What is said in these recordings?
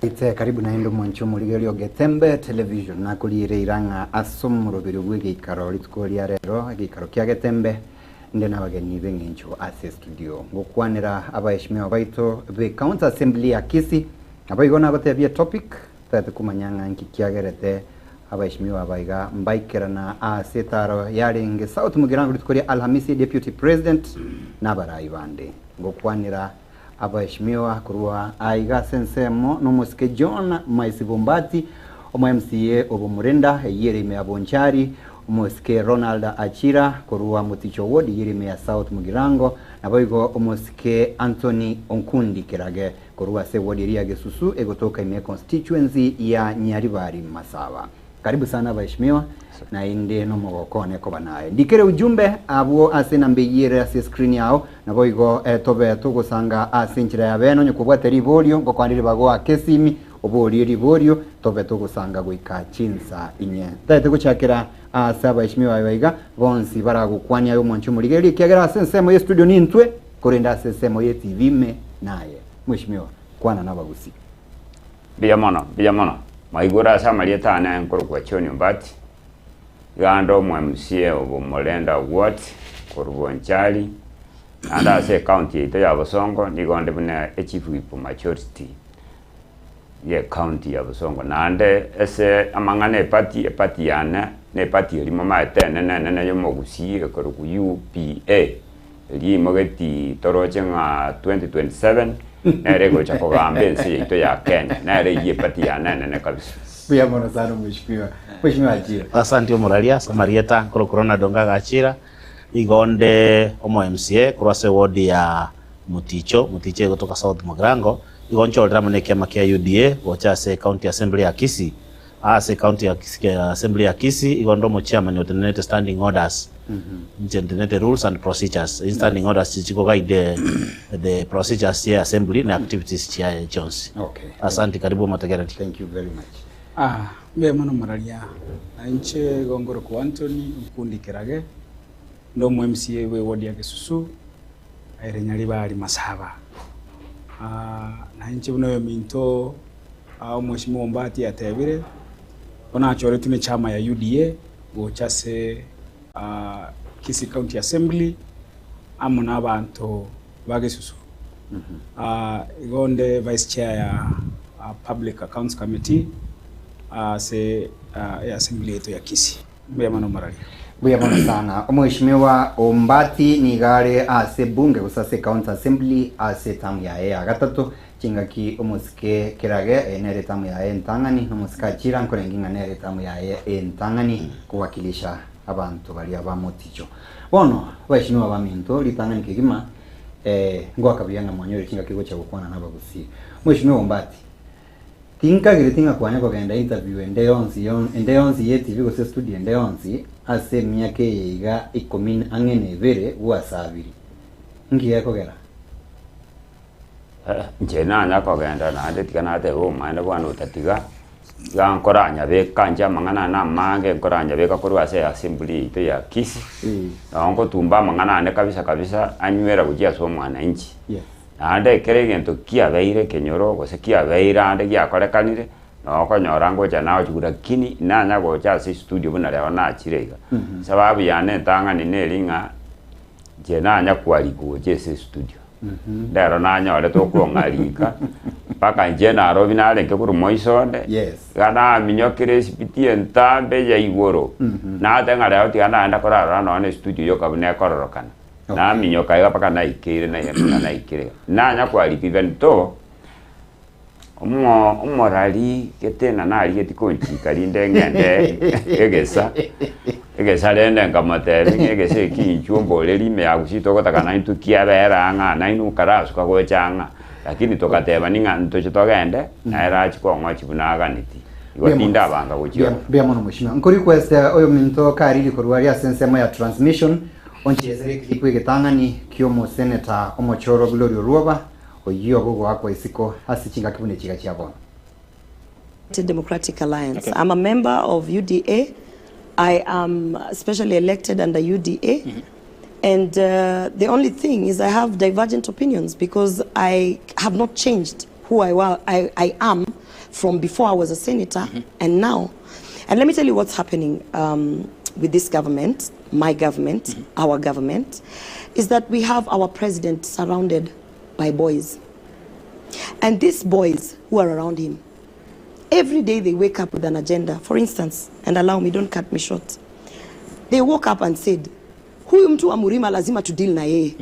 Ite karibu naende omwanchi omorigereria o Getembe Television nakoriire ira ng'a ase omoroberio bw'egeikaro rituko ria rero egeikaro kia Getembe nde nabageni b'eng'encho ase estudio ngokwanera abaheshimiwa baito be County Assembly ya Kisii naboigo nagotebia etopic totagete komanya ng'a nki kiagerete abaheshimiwa aba iga mbaikerana ase etaro yarenge South Mugirango rituko ria Alhamisi Deputy President nabarai bande ngokwanera Abaheshimiwa korwa aiga ase ensemo nomosike John Maisi Bombati, omo MCA o Bomurenda eyio ere ime ya Bonchari, omosike Ronald Achira korwa Moticho Ward eyio ere ime ya South Mugirango, naboigo omosike Anthony Onkundi Kerage korwa ase eward eria ya Gesusu egotoka ime econstituency ya Nyaribari Masaba. Karibu sana abaheshimiwa, naende nomogoko one koba naye. Ndikere ujumbe abwo ase enamba eyio ere ase escreen yao, naboigo eh, tobe togosanga ase enchera ya bene onye kobwate riborio, ngokoanire ribaga oake esimi, oborie riborio, tobe togosanga goika chinsa inye. Ntagete gochakera ase abaheshimiwa aba iga, bonsi baragokwania aye omwanchi omorigereria, ekiagera ase ensemo ye studio nintwe, korende ase ensemo ye TV ime naye. Mweshimiwa, kwana nabagusii. Mbuya mono, mbuya mono. Mwaigure ase amarieta ane nkorokwa John Ombati, iga nde omo MCA o Bomorenda Ward korwa Bonchari, naende ase ecounty yaito ya Bosongo nigo nde buna echief whip majority ye ecounty ya Bosongo. Naende ase amang'ana eparty, eparty yane na eparty eria momaete enene enene ya omogusii ekorokwa UPA. Eria imogeti toroche ng'a 2027 nere egocha kogamba ense yaito ya Kenya, nere eyio eparty yane enene kabisa. Mbuya mono sana omweshimiwa. Mweshimiwa Achira. Asanti omoraria ase amarieta nkorokwa Ronald Ongaga Achira, nigo onde omo MCA korwa ase eward ya Muticho, Muticho egotoka South Mugirango, igo nchorire amo nekiama kia UDA gocha ase County Assembly ya Kisii. Ase County Assembly ya Kisii igo onde omochairman otenenete standing orders, inche ntenenete rules and procedures, echi standing orders chichi ko guide the procedures chia assembly na activities chiaye chionsi. Okay. Asanti karibu omotegereri. Thank you very much. Ah, mbuya mono moraria. Na inche igo nkorokwa Anthony Nkundi Kerage, nde omo MCA bwe ward ya Gesusu, ere Nyaribari Masaba. Ah, na inche buna oyominto Omweshimiwa Ombati atebire, bono achoretwe nechama ya UDA gocha ase Kisii County Assembly amo na abanto ba Gesusu. Igo onde Vice Chair ya Public Accounts Committee ase eassembly yaito ya Kisii. Mbuya mono Omorari. Mbuya mono sana. Omweshimiwa Ombati nigo are ase ebunge gose ase County Assembly ase etamu yaye ya gatato. Chingaki omosike Kerage, eye nere etamu yaye entang'ani, na omosike Achira nkorenge ng'a nere etamu yaye entang'ani kowakilisha abanto baria ba Moticho. Bono, abaishimiwa baminto, ritang'ani kegima, eh, ngoaka buya ng'a mwanyore chingaki gocha gokwana nabagusii. Mweshimiwa Ombati, tinkagereti ng'a kwanya kogenda interview ende yonsi yon ende yonsi ye TV gose studio ende yonsi ase emiaka eye iga ikomi ang'e na ebere gwasabiri. Nki gekogera? Inche nanya kogenda naende tiga nateba omomaene bwane otatiga, iga nkoranyabeka inche amang'ana ane amange nkoranyabeka korwa ase eassembly yaito ya Kisii, nabo ngotumba amang'ana ane kabisa kabisa anywera gochia ase omwananchi. Naende ekero egento kiabeire ekenyoro gose kiabeire ande giakorekanire, nabo okonyora ngocha nagochigwa lakini nanya gocha ase estudio buna rero nachire iga, sababu yane entang'ani neri ng'a inche nanya kwarikwa gochia ase estudio. Ndero nanyorete okong'arika, mpaka inche Nairobi narenge korwa moiso onde, Yes. iga naminyokire esipiti entambe ya igoro, nateba ng'a rero tiga naenda korarora nonye na estudio yoka buna ekororokana. Okay. Naminyoka iga mpaka naikeire naye buna naikire iga. Nanya kwarikwa even though, Omo omorari gete ng'a narigetie konchika rinde ng'ende egesa, egesa rende nkamotebia ng'a egesa eki inchuo mboreri ime ya gusii togotaka naintwe kiabera ang'a nainwe nkarasuka gocha ang'a, lakini togatebani ng'a ntoche togende, nere achie kong'ochia buna aganetie. Igo tindabanga gochia ororo. Mbuya mono mheshimiwa. Nko request oyominto kariri korwa aria ase ensemo ya transmission onchesere eclip egetang'ani kia omosenator omochoro Gloria Orwoba Oyio ogogoakwa isiko ase chingaki buna echiga chia bono. Democratic Alliance. I'm a member of UDA. I am specially elected under UDA. And the only thing is I have divergent opinions because I have not changed. who I, wa I, I am from before I was a senator and now. And let me tell you what's happening um, with this government, my government, our government, is that we have our president surrounded by boys. And these boys who are around him, every day they wake up with an agenda. For instance, and allow me, don't cut me short. They woke up and said, huyu mtu wa Murima lazima to deal na yeye.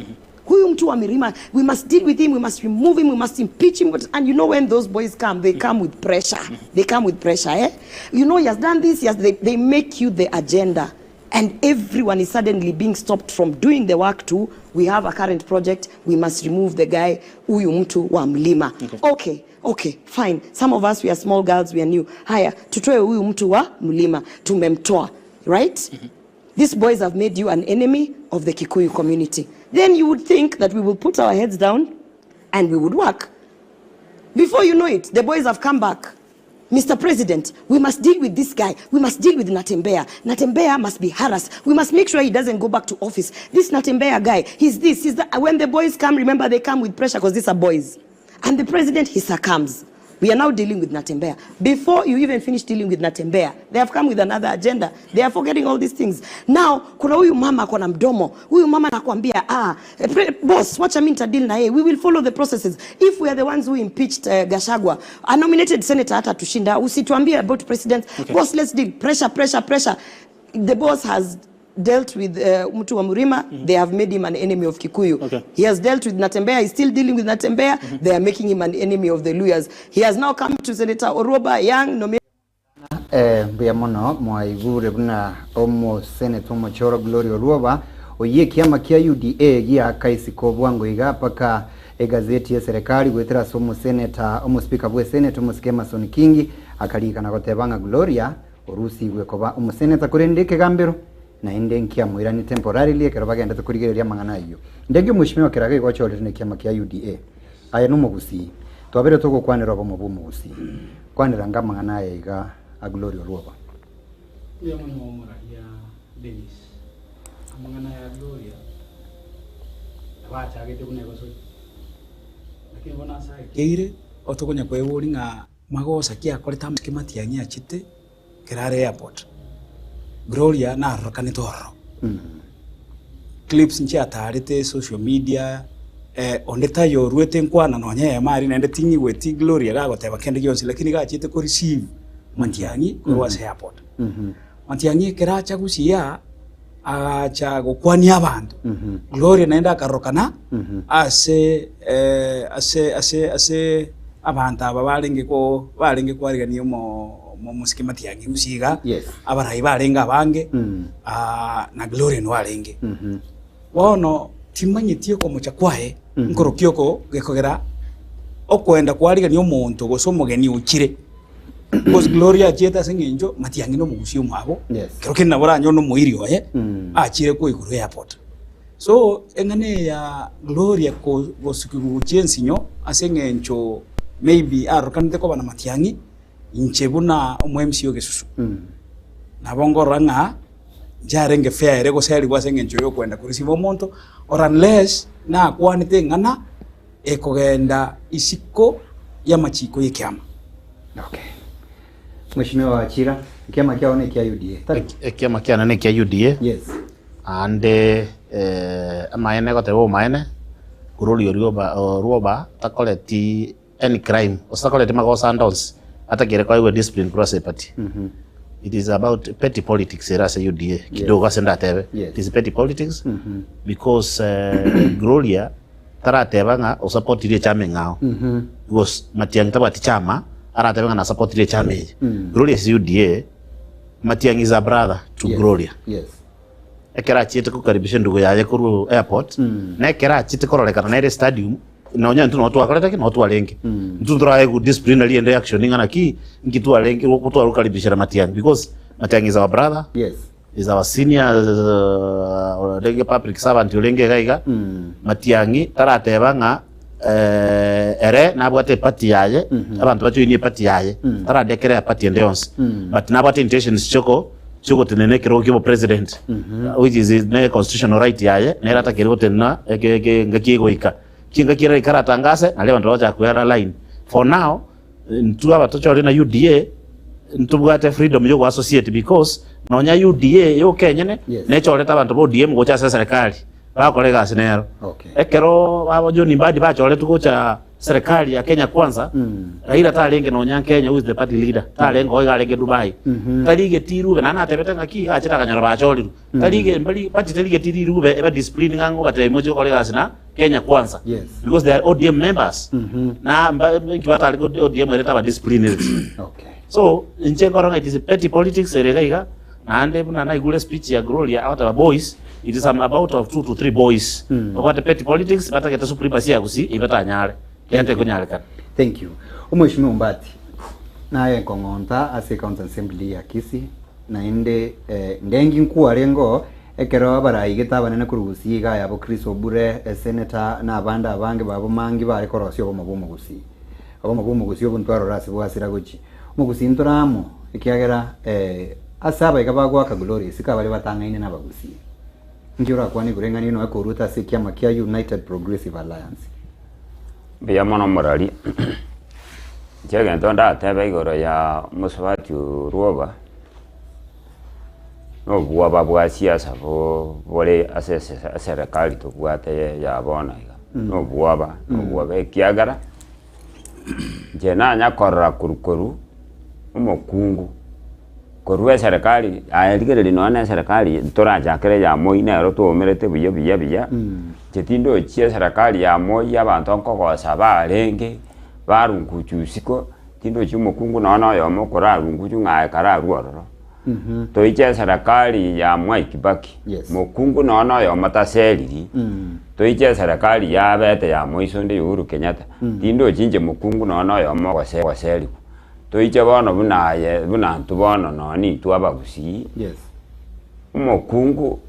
Huyu mtu wa Murima, we must deal with him, we must remove him, we must impeach him. And you know when those boys come, they come with pressure. They come with pressure, eh? You know he has done this, he has, they, they make you the agenda. And everyone is suddenly being stopped from doing the work too. We have a current project, we must remove the guy, huyu mtu wa mlima. Okay. Okay, fine. Some of us, we are small girls, we are new. Haya, tutoe huyu mtu wa mlima. Tumemtoa, right? These boys have made you an enemy of the Kikuyu community. Then you would think that we will put our heads down and we would work. Before you know it, the boys have come back. Mr. President, we must deal with this guy. We must deal with Natembea. Natembea must be harassed. We must make sure he doesn't go back to office. This Natembea guy, he's this, he's that. When the boys come, remember they come with pressure because these are boys. And the president, he succumbs. We are now dealing with Natembea. Before you even finish dealing with Natembea, they have come with another agenda. They are forgetting all these things. Now, kuna huyu mama ako na mdomo. Huyu mama anakuambia, ah, boss, wacha mimi nitadeal na yeye. We will follow the processes. If we are the ones who impeached Gachagua, a nominated senator hata tushinda, usituambie about president. Okay. Boss, let's deal. Pressure, pressure, pressure. The boss has dealt with mtu wa Murima. They have made him an enemy of Kikuyu. He has dealt with Natembea. He's still dealing with Natembea. They are making him an enemy of the Luyas. He has now come to Senator Orwoba, young, nominated. Mbuya mono mwaigure buna omoseneta omochoro Gloria Orwoba oye kiama kia UDA giaka isiko bwango iga paka egazeti ya serikali gwetera ase omoseneta omospika bwe senate omosike Amason Kingi akarikana goteba ng'a Gloria orusigwe koba omoseneta korende ekegambero naende nkiamwirani temporarily ekero bagendete korigereria amang'ana aywo. Ndenge omweshimiwa Kerage igo ochorire na ekiama kia UDA aye na omogusii twabere togokwanera obomo bwa omogusii kwanera nga amang'ana aya iga a Gloria Orwoba. Mbuya mono omoraria Dennis, amang'ana ya Gloria nabachagete buna egosori, lakini bono ase aikeire otokonya kweboria ng'a magosa ki akorete amatuko matiang'i achete ekero are airport. Gloria narorekanete ororo, clips nchiatarete social media, onde taiyo oruete nkwana nonya eyemo aria naende ting'igweti Gloria gagoteba kende gionsi lakini gachete ko receive matiang'i korwa ase airport. Matiang'i ekero acha gusii agacha gokwania abanto, Gloria naende akarorokana ase ase ase ase abanto aba barenge ko barenge kwarigania omo omosike Matiang'i gusii iga, abarai barenge abange, na Gloria nigo arenge. Bono timanyeti okomocha kwaye nkorokia oko gekogera okoenda kwarigania omonto gose omogeni ochire. Because Gloria achiete ase eng'encho Matiang'i na omogusia omwabo, kero kende nabo oranyore na omoiri oye, achire kwa igoro airport. So eng'ana eye ya Gloria ko gosukigwa gochia ensinyo ase eng'encho maybe arorekanete koba na Matiang'i, inche buna omo MC o Gesusu, nabo nkorora ng'a nchiarenge fair ere goserigwa ase eng'encho ya okoenda koreceive omonto, or unless nakwanete eng'ana ekogenda isiko y'amachiko y'ekiama. Okay. Mheshimiwa Wachira, ekiama kiao ne kia UDA. Tari? Ekiama kiane ne kia UDA. Yes. Ande amaene goteba obomaene, Gloria Orioba Orwoba takoreti any crime, gose takoreti magoso ande onsi atakire koegwa discipline korwa ase eparty. It is about petty politics ere ase UDA kidogo ase ndatebe. Yes. It is petty politics because Gloria tarateba ng'a osupportirie echama eng'ao because Matiang'i tabwati chama aratebe ng'a nasupportirie echama eye. Gloria is UDA, Matiang'i is a brother to Yes. Gloria. Yes. Ekero achiete kokaribisha endugu yaye korwa airport, na ekero achiete kororekana nere stadium, nonya intwe noo twakorete ki? Noo twarenge. Intwe ntoraegwe disciplinary ende action ng'a naki, nki twarenge go twagokaribishera Matiang'i because Matiang'i is our brother, Yes. is our senior orenge public servant orenge iga iga, Matiang'i tarateba ng'a ere nabwate eparty yaye, abanto bajoinie eparty yaye, taradeclare party ende yonsi, but nabwate intentions chioko chiogotenena ekerogo kia obopresident, which is ne constitutional right yaye, nere atakeire gotenena eke eke engaki egoika. Chingaki ere ekero atangase, nario abanto bagochaka koera line. For now, intwe abatochorire na UDA ntobwate freedom ya ogoassociate because nonya UDA yoka enyene Yes. nechorete abanto ba ODM gocha ase eserekari bagokora egasi nero. Okay. Ekero aba John Mbadi bachoretwe gocha serikali ya Kenya Kwanza, Raila tarenge nonya Kenya who is the party leader, tarenge oo iga arenge Dubai. Tarigeti rirube naende natebete ng'aki iga achete akanyora bachorirwe. Tarige mbari party tarigeti rirube eba discipline ng'a ngobatebia moche gokora egasi na Kenya Kwanza. Yes. Because they are ODM members. Na mba inki batari ko ODM ere taba disciplined. Okay. So inche nkorora ng'a it is petty politics ere iga iga naende buna naigure speech ya Gloria agoteba boys it is some about of two to three boys babwate petty politics batagete supremacy ya Gusii eyio batanyare kende tekonyarekana. Thank you. Omweshimiwa Ombati, naye nkong'onta ase County Assembly ya Kisii, naende eh, ndengi nkwarenge oo, ekero abaraigete abanene korwa Gusii iga yabo Chris Obure, esenator, na abande abange babo mangi bare korosia obomo bwa omogusii. Obomo bwa omogusii obwo ntwarora ase bwasira gochia. Omogusii ntore amo, ekiagera eh, ase abaiga bagoaka glory isiko abaria batang'aine nabagusii. Inki orakwane igoro eng'ana eye noe koruete ase ekiama kia United Progressive Alliance? Mbuya mono omorari, inche egento ndatebe igoro ya omosubati orwoba, na obwoba bwa siasa bo bore ase ese eserekari tobwate ya bono iga, na obwoba, na obwoba ekiagera, inche nanya korora korwa korwa omokungu, korwa eserekari aye rigereria nonye na eserekari ntorachakere ya Moi nero twaumerete buya buya buya, inche tindochi eserekari ya Moi abanto nkogosa barenge, barunguchwa isiko, tindochi omokungu nonye na oyomo okorarunguchwa ng'a aye kararwe ororo. Toiche eserekari ya Mwai Kibaki, Yes. mokungu nonye na oyomo taseriri, toiche eserekari yabete ya moiso onde ya Uhuru Kenyatta, tindochi inche mokungu nonye na oyomo ogose ogoserigwa. Toiche bono buna aye buna intwe bono nonye intwe abagusii, Yes. omokungu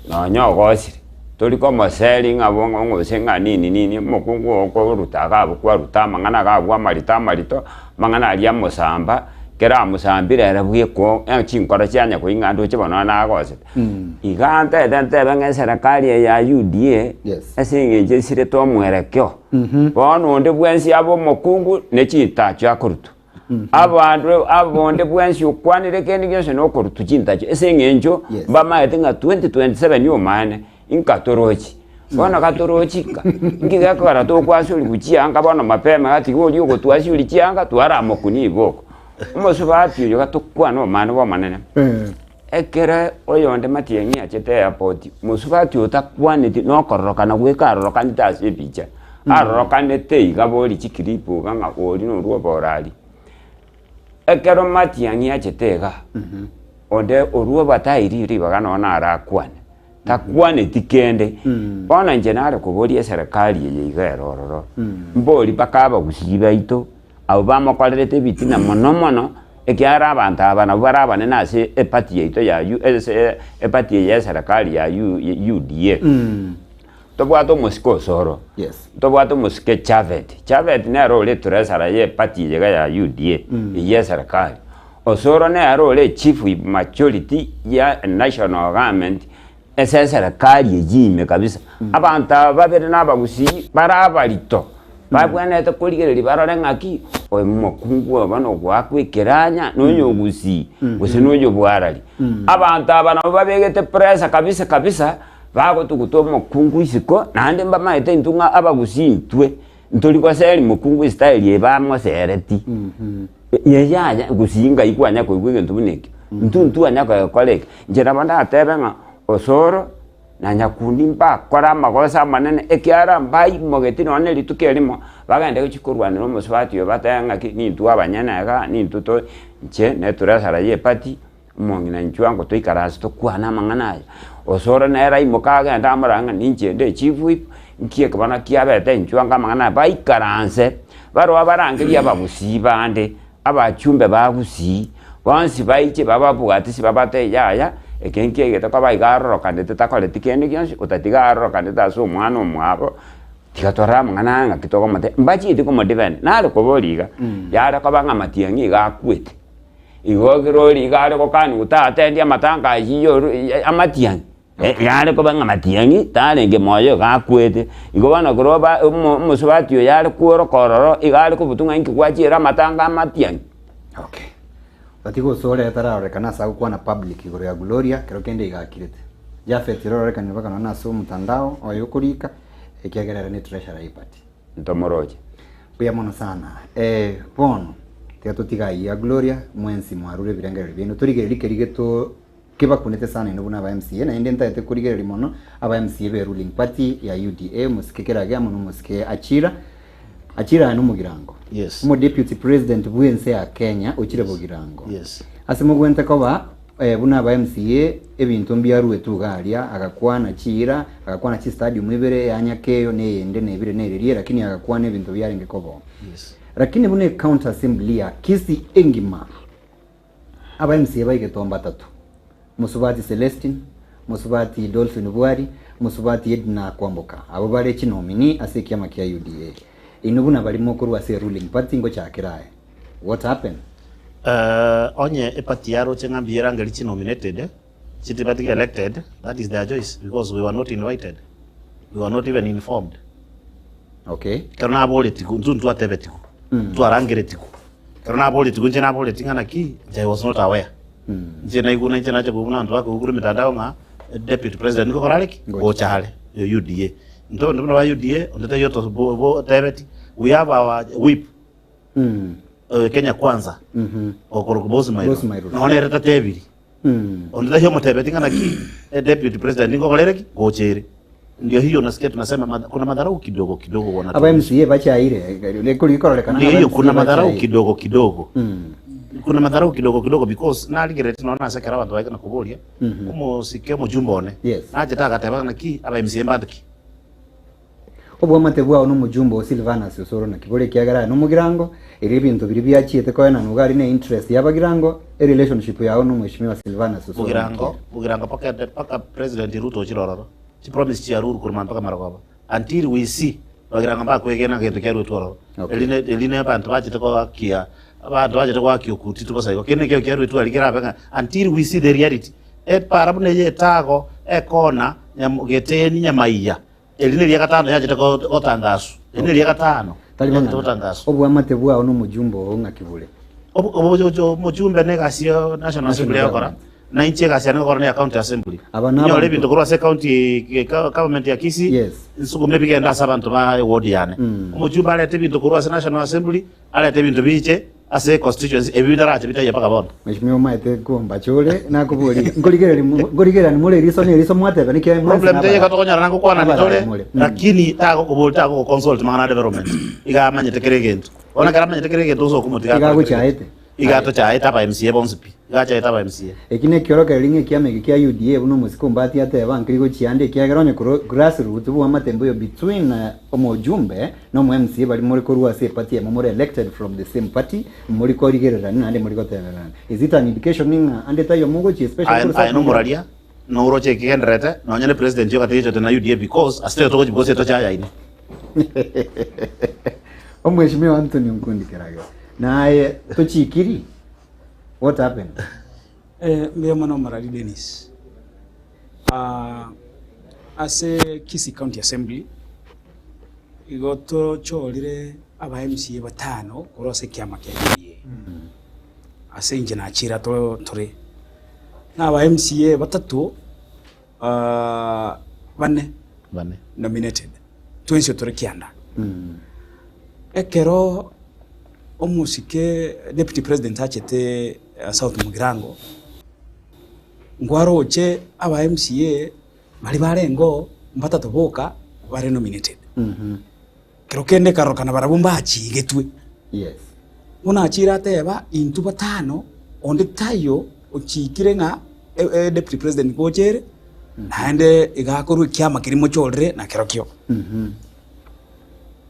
nonye ogosire, tori komoseri ng'a bo ng'a gose ng'a nini nini, omokungu ogo okoruta iga abwo kwaruta amang'ana iga abwo amarito amarito, amang'ana aria amosamba, ekero amosambire ere bweka chinkoro chianya koing'a ndoche bono nonye nagosete. Iga ntagete ntebe ng'a eserekari eye ya UDA, Yes. ase eng'encho esirete omwerekeo, Bono onde bwensi abe omokungu ne chintacho akorutwa. Abanto aba onde bwensi okwanire kende gionsi nokorutwa chintacho ase eng'encho Yes. mbamaete ng'a 2027 omane inka torochi. Bono gatorochi nka, inki gekogera tokwasiorigwa chianga bono mapema gatiga oria ogotwasiori chianga twaramokunia iboko. Omosubati oyo gatokwana omane bwa omonene. Ekero oyonde matiang'i achete airport, mosubati otakwaneti nokororokana goika arorokanete ase ebicha, arorokanete iga bori chiclip iga ng'a oria norwo oborari. Ekero matiang'i achete iga, onde orwo batairi ribaga nonye narakwane, takwaneti kende. Bono inche nare koboria eserekari eye iga ere ororo, mbori mpaka abagusii baito. Abwo bamokorerete ebitina mono mono, ekiagera abanto aba nabwo bare abanene ase eparty yaito ya U ase eparty eye y'eserekari ya U UDA. Tobwate omosike Osoro, Yes. ntobwate omosike Chavet, Chavet nere ore etreasurer ya eparty eye iga ya UDA, eyio y'eserekari. Osoro nere ore chief whip majority ya national government Ase eserekari eyio ime kabisa, abanto aba babere na abagusii bare abarito, babwenerete korigereria barore ng'aki, oyo omokungu oyo bono ogoakwa ekeranya nonya ogusii, gose nonya obwarari. Abanto aba nabo babegete pressure kabisa kabisa, bagotuguta omokungu isiko, naende mbamaete intwe ng'a abagusii intwe, ntori goseri mokungu estyle eye bamosereti. Yaya gusii ngai kwanya koigwa egento buna ekio. Intwe ntwanya kogekora eke. Inche nabo ndatebe ng'a Osoro na Nyakundi mbakore amagoso amanene ekiagera mbaimogeti nonye na rituko erimo, bagende gochia korwanera omosubati oyo batebe ng'aki nintwe abanyene igaa, nintwe to inche neturesara ya eparty, omong'ina inchuo ango toikaranse tokwane amang'ana aya. Osoro nere aimoke agende amorore ng'a ninche inde echief whip, nki eke bono kiabete inchuo ango amang'ana aya, baikaranse, barwa barangerie abagusii bande. Abachumbe ba Gusii bonsi baiche bababwate sibabate yaya, eke nkiaigete koba iga arorokanete takoreti kende gionsi, otatiga arorokanete ase omwana omwabo, tiga torore amang'ana aya ng'aki tokomotebia. Mbachieti komodefend, nare koboria iga, yare koba ng'a matiang'i iga akwete, igo ekero oria iga are gokaniwa tatendi amatanga ayio amatiang'i. Yare koba ng'a matiang'i tarenge moyo iga akwete. Igo bono korwa ba omo omosubati oyo are kworoka ororo, iga are kobutwa ng'a inki gwachiera amatanga amatiang'i. Okay. Gati gose ore tararorekana ase agokwana public igoro ya Gloria, kero kende iga akirete. Japhet rorekane mpaka nonya ase omotandao oye okorika, ekiagera ere ne treasurer ye party. Ntomoroche. Mbuya mono sana. Eh, bono, tiga totige ayio ya Gloria, mwensi mwarure ebirengererio biaino, torigererie keria geto kebakunete sana inwe buna aba MCA, naende ntagete korigereria mono aba MCA be ruling party ya UDA, omosike Kerage amo na omosike Achira. Achira aye nomogirango. Yes. Omo deputy president bwense ya Kenya ochire bogirango. Yes. Ase mogwente koba eh, buna aba MCA ebinto mbiaruetwe iga aria, agakwana chiira, agakwana chistadium ibere, eya Nyakeyo na eyende na ebire na ererie, lakini agakwana ebinto biarenge koba oo. Yes. Lakini buna ecounty assembly ya Kisii engima, Aba MCA ba Igetomba batato, Mosubati Celestine, Mosubati Dolphin Bwari, Mosubati Edna Kwamboka, abwo bare chinomini ase ekiama kia UDA. Inwe buna baria mokorwa ase ruling party ngochakera aye. What happened? Eh, onye eparty yaroche ng'a mbuya erangeri chinominated, chitibatige elected, that is their choice because we were not invited, we were not even informed. Okay. Ekero naboretigwe, intwe ntwatebetigwe, ntwarangeretigwe. Ekero naboretigwe, inche naboretie ng'a naki, inche I was not aware. Inche naigure na inche nacha koigwa buna abanto bakoigwa korwa emitandao ng'a deputy president nigo korare ki? Ngocha. Gocha are, oyo UDA. Intwe abanto buna ba UDA, onde taiyo oto bo bo otebeti, we have our whip, Kenya Kwanza, okorokwa Boss Mairura. Boss Mairura. Nonya nere tatebiri. Onde taiyo omotebeti ng'a naki, deputy president nigo okorere ki? Gocha ere. Ndio hiyo unasikia tunasema madha, kuna madharau kidogo kidogo Aba wanatuonyesha. MCA bachaire, ekori kororekana Ndio aba hiyo MCA kuna madharau bachaire. kidogo kidogo. Kuna madharau kidogo kidogo because narigereti nonya nase ekero abanto baika na koboria omosike omojumbe one Yes. nachete agateba naki aba MCA mbanto ki? Obwamate bwao nomojumbe o Silvanus Osoro naki bore ekiagera aye nomogirango, erio ebinto biria biachiete koenanwa iga aria ne interest y'abagirango, erelationship yao nomweshimiwa Silvanus Osoro naki Bogirango ere? bogirango mpaka mpaka president Ruto ochire ororo chipromise chia Ruru korwa mpaka marogoba until we see bagirango mbakwegena gento kiaruetwe ororo Okay. eri ne eri ne abanto bachete goakia abanto bachete goakia okutiti bosa igo kende ekio kiaruetwe aria kerabe ng'a until we see the reality epara buna eye etago ekona nyam geteni nyamaiya Eri neria gatano yachete gotangaswa. Eri neria gatano Tari yachete mang'ana. gotangaswa. Oboamate bwao nomojumbe oo ng'aki bore? Omochumbe na egasi ya National Assembly agokora, na inche egasi yane ngokora neya County Assembly. Aba na Inyore abanto. ebinto korwa ase county government ya Kisii, Yes. nsukume bigende ase abanto ba eward yane. Omochumbe arete ebinto korwa ase National Assembly, arete ebinto biche ase econstituency, ebi bitarache bitaiyo mpaka bono. Mheshimiwa omaete nkombache ore nakoboria nkorigereria nkorigererani more eriso na eriso mwateba niki mwensi Problem teiyo nabara tokonyora nagokwanani abarai tore more. lakini tagokobori tagogoconsult mang'ana a development iga amanyete kera egento. Bono ekero amanyete kera egento gose okomotiga Iga akore kera egento. agochaete. Iga atochaete aba MCA bonsi pi. Iga achaete aba MCA. Eki nekiorokererio ng'a ekiama eke kia UDA buna omosike ombati ateba nkeri gochia ande ekiagera onye korwa grassroots bw'amatembe oyo between omojumbe na omo MCA baria more korwa ase eparty eyemo more elected from the same party mori korigererania naende mori gotebererana. Is it an indication ng'a ande taiyo mogochia especially Aye korwa aye South nomoraria noroche ekigendererete nonye ne president yoka tegechote na UDA because ase toyo togochi because etochayaine. Omweshimiwa Anthony Onkundi Kerage naye tochikiri what happened? Eh, mbuya mono omorari Dennis. Ah, ase Kisii County Assembly igo tochorire aba MCA batano korwa ase ekiama kia UDA. Ase inche nachira to- tore na aba MCA batato ah, bane Bane. nominated twensi tore kianda. Ekero omosike deputy president achete South Mugirango, nkwaroche aba MCA baria barengeo mbatato boka bare nominated. Kero kende ekarorokana barabwo mbachigetwe. Yes. Bono achire ateba intwe batano onde taiyo ochikire ng'a deputy president gocha ere naende iga akorwa ekiama keria mochorire nakerokio.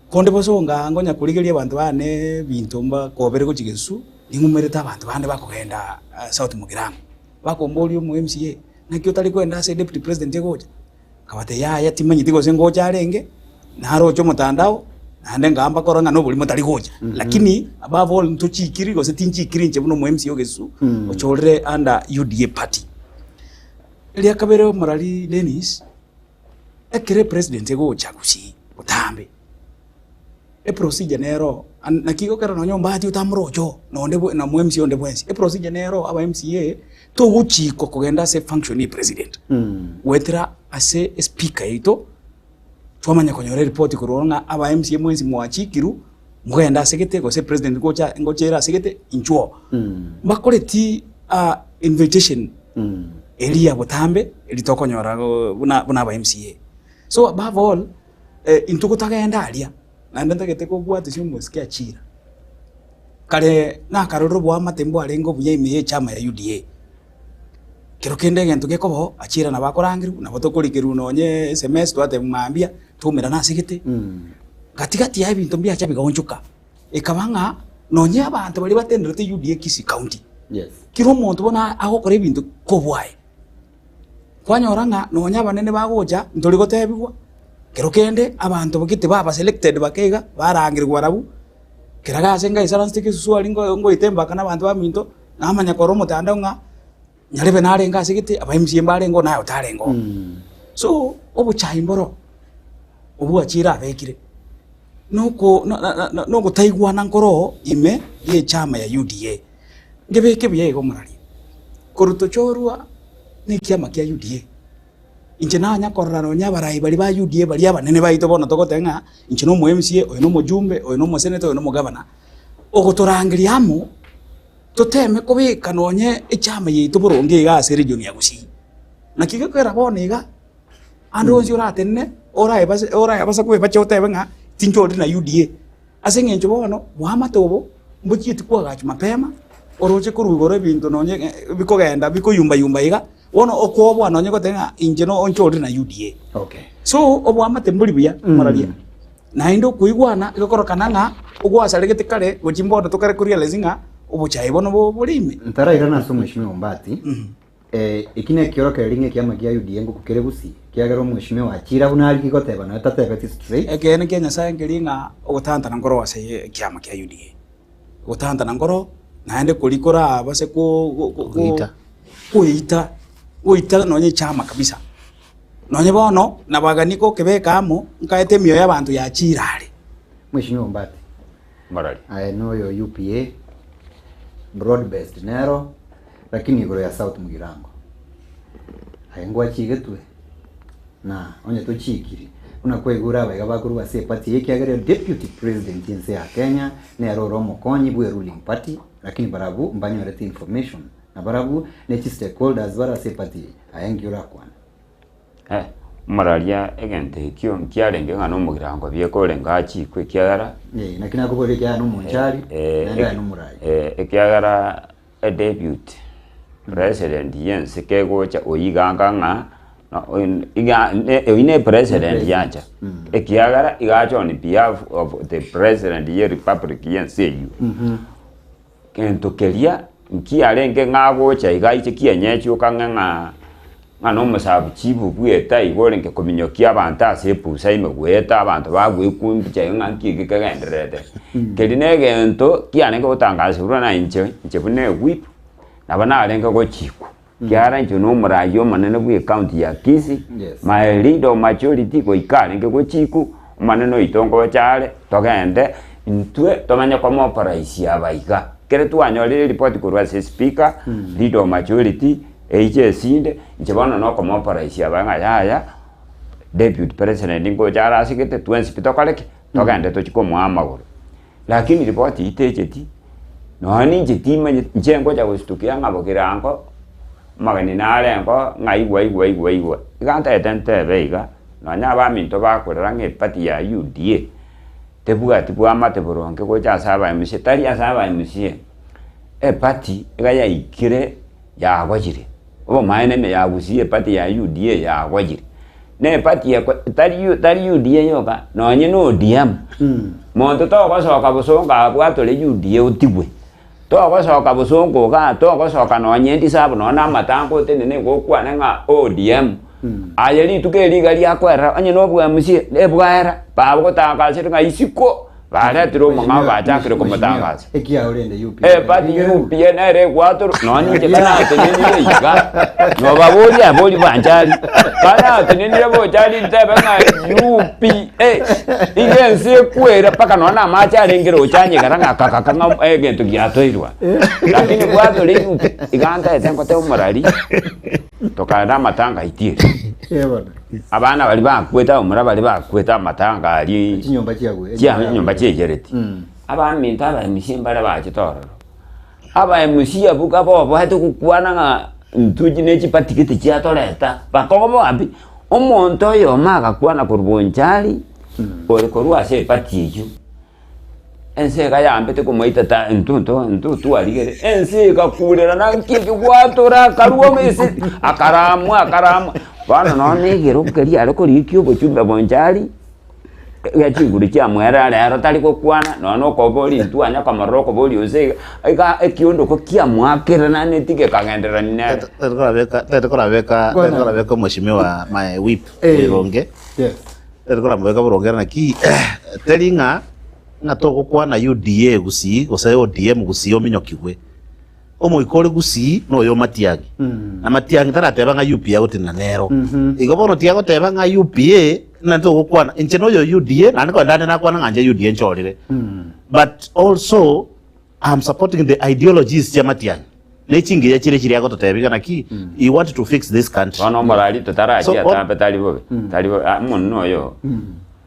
Konde bosonga ngonya korigereria abanto bane ebinto mbakobere gochia gesusu, ning'umerete abanto bande bakogenda South Mugirango, bakomboria omo MCA, naki otari kwenda ase deputy president egocha? Nkabatebia yaya timanyeti gose ngocha arenge, naroche omotandao, naende ngamba korora ng'a noborimo tari gocha. Lakini above all ntochikiri gose tinchikiri inche buna omo MCA o Gesusu, ochorire under UDA party. Eria kabere omorari Dennis, ekero epresident egocha gusii botambe, eprocedure nero an naki gokera nonye ombati otamoroche oo, nonde bwe na mo MCA onde bwensi, eprocedure nero aba MCA togochikwa kogenda ase efunction ya epresident, goetera ase espeaker yaito, twamanya konyora eripoti korwa ororo ng'a aba MCA mwensi mwachikirwe, mogende ase gete gose president ngocha ngocha ere ase gete inchuo. Mbakoreti invitation eria ya botambe eri tokonyora buna buna aba MCA. So above all, intwe gotagenda aria, naende ntagete kobwatesia omosike achira, kare nakarorire oboamate mbwarenge obuya ime ya echama ya UDA. Kero kende egento gekoba oo, achira nabo akorangerwa, nabo tokorikerwa nonye sms twatebiwa mambia, twaumerana ase gete. Gati gati ya ebinto mbiacha bigaonchoka, ekaba ng'a nonye abanto baria batenderete UDA Kisii County, Yes. kera omonto bono agokora ebinto kobwaye. Kwanyora ng'a nonye abanene bagocha ntori gotebiwa, kero kende abanto gete baba selected bake iga, barangerigwa barabwo, kera gase ngaisaransete gesusu aria ngo ngoite embaka na abanto baminto, namanya korora omotandao ng'a nyarebe narenge ase gete, aba MCA mbarenge oo naye otarenge oo. So, obochai mboro, obwo bwachire abekire, noko na- na- na nogotaigwana nkoroo ime ya echama ya UDA. Ngebeke buya iga omoraria, korwa tochorwa na ekiama kia UDA, inche nanya korora nonye abarai baria ba UDA baria abanene baito bono togoteba ng'a inche na omo MCA, oyo na omojumbe, oyo na omosenator, oyo na omogavana, ogotorangeria amo, toteme kobeka nonye echama yaito boronge iga ase region ya Gusii. Naki gekogera bono iga, ande onsi oratenene, oraebase oraebase koebacha otebe ng'a tinchoriri na UDA. Ase eng'encho bono boamate obo mbochieti koagachwa mapema, oroche korwa igoro ebinto nonye bikogenda bikoyumba yumba iga, bono okoboa nonye goteba ng'a inche no onchorire na UDA. Okay. So oboamate mbori buya moraria. Naende okoigwana egokorokana ng'a ogwasaregete kare gochia mbono tokare korealize ng'a obochae bono bo bore ime. Ntarairana ase omweshimiwa Ombati, eki nekiorokererio ng'a ekiama kia UDA ngoku kere gusii, ekiagera omweshimiwa achire abwo narigie goteba nonya tatebeti straight. Ekeene kia Nyasaye nkeria ng'a ogotantana nkoro ase ekiama kia UDA. Ogotantana nkoro naende koria korabase ko- ko- ko- Kogeita. koeita, goita nonya echama kabisa. Nonye bono nabagani gokebeka amo, nkaete emioyo y'abanto yachiire are. Mweshimiwa Ombati, Morari. aye noyo UPA, broad based nero, Lakini igoro ya South Mugirango, aye ngwachigetwe, na onye tochiikiri, buna kwaigure abaiga bakorwa ase eparty eye ekiagera deputy president ense ya Kenya nere ore omokonyi bwe ruling party, lakini barabwo mbanyorete information, na barabwo ne chi stakeholders bare ase eparty eye, aye nki orakwane? Eh, omoraria egento ekio nkiarenge ng'a nomogirango bieka orenge achikwe ekiagera Eh, naki nakoboria ekiagera nomonchari, eh, naende aye nomorai. eh, ekiagera Edebute president y'ense kegocha oyio iga anga ng'a iga oyio ne president yancha ekiagera iga acha on behalf of the president ye republic y'ense eyio. Gento keria nkiarenge ng'a agocha iga aiche kienyechi okang'e ng'a ng'a na omosabu chibu bweta igo orenge kominyokia abanto ase epusa ime goeta abanto bagwekumbicha iga ng'a nki eke kegendererete. Keria na egento kiarenge gotangasibwa na inche, inche buna ewhip, nabo narenge gochikwa, kiagera inche na omoraia omonene bwa ecounty ya Kisii, Yes. my leader of majority goika arenge gochikwa, omonene oito ngocha are, togende intwe tomanye komopraisia aba iga. Ekero twanyorire eripoti korwa ase speaker, leader of majority, Eiche esinde, inche bono nokomoporaisia aba ng'a yaya, deputy president ngocha are ase gete, twensi pi tokore ki? Togende tochie komoa amagoro. Lakini ripoti eyio techeti, nonya ninche timanyeti, inche ngocha gostukia ng'a bogirango, amageni nare engo, ng'a igwa igwa igwa igwa. Iga ntagete ntebe iga, nonya abaminto bakorera ng'a eparty ya UDA, tebwati bwamate boronge gocha ase aba MCA, tari ase aba MCA, eparty iga yaikire. Yagochire, obomaene ime ya Gusii eparty ya UDA yagochire. Na eparty eko tari U tari UDA yoka, nonye na ODM. Monto togosoka bosongo abwatore UDA otigwe, togosoka bosongo igaa, togosoka nonye ndisabu nonye na amatango otenene igo okwane ng'a ODM. Aye rituko eri iga riakoerera onye na obwa MCA, ebwaera, baba gotangasire ng'a isiko. Baretire omong'ao bachakire komotangasa. Ekiao rende UPA. Epati UPA nere egwatorwa nonya inche kanatenenire iga, nobaborie abori banchari, kanatenenire bochari ntebe ng'a UPA, iga ense ekwera mpaka nonya na amache arenge roche anyegera ng'a kakaka ng'a egento giatoirwe. Lakini bwatore UPA, iga ntaete ngoteba omorari, tokaenda amatanga aitiere. Eh, bono. Abana baria bakwete abamura baria bakwete amatanga aria Chinyomba chiagwe. chia enyomba chiaigereti. Abaminto aba MC mbare bachete ororo. Aba MC abwo kaboboete gokwana ng'a intwe chi ne chipati gete chiatoreta, bakoboa pi, omonto oyomo agakwana korwa Bonchari, ore korwa ase epati eywo, ense iga yambete komoita ta intwe nto intwe twarigere, ense egakurerana nki eke gwatora akarwa ase akaramwa akaramwa, bono nonye na ekero keria are korigia obochumbe Bonchari. Iga chinguru chiamoerera rero tari gokwana, nonya na okoboria intwe anya komorora okoboria onse iga, iga ekiondoko kiamoakereraneti gekagendererania nere. Tari korabeka tari korabeka tari korabeka omweshimiwa my whip Eh. boronge Yes. tari koramobeka boronge naki teri ng'a ng'a togokwana UDA gusii gose ODM gusii ominyokigwe. Omoika ore gusii noyo Matiang'i, na Matiang'i tarateba ng'a UPA agotenena nero. Igo bono tiagoteba ng'a UPA nante ogokwana, inche noyo UDA naende kogenda ande nakwana ng'a inche UDA nchorire. But also I'm supporting the ideologies chia Matiang'i ne chingiya chire chiria agototebia iga naki he want to fix this country. Bono omorari So, totarachia bono- atambe tari bobe, tari bobe, ah, omonene oyo.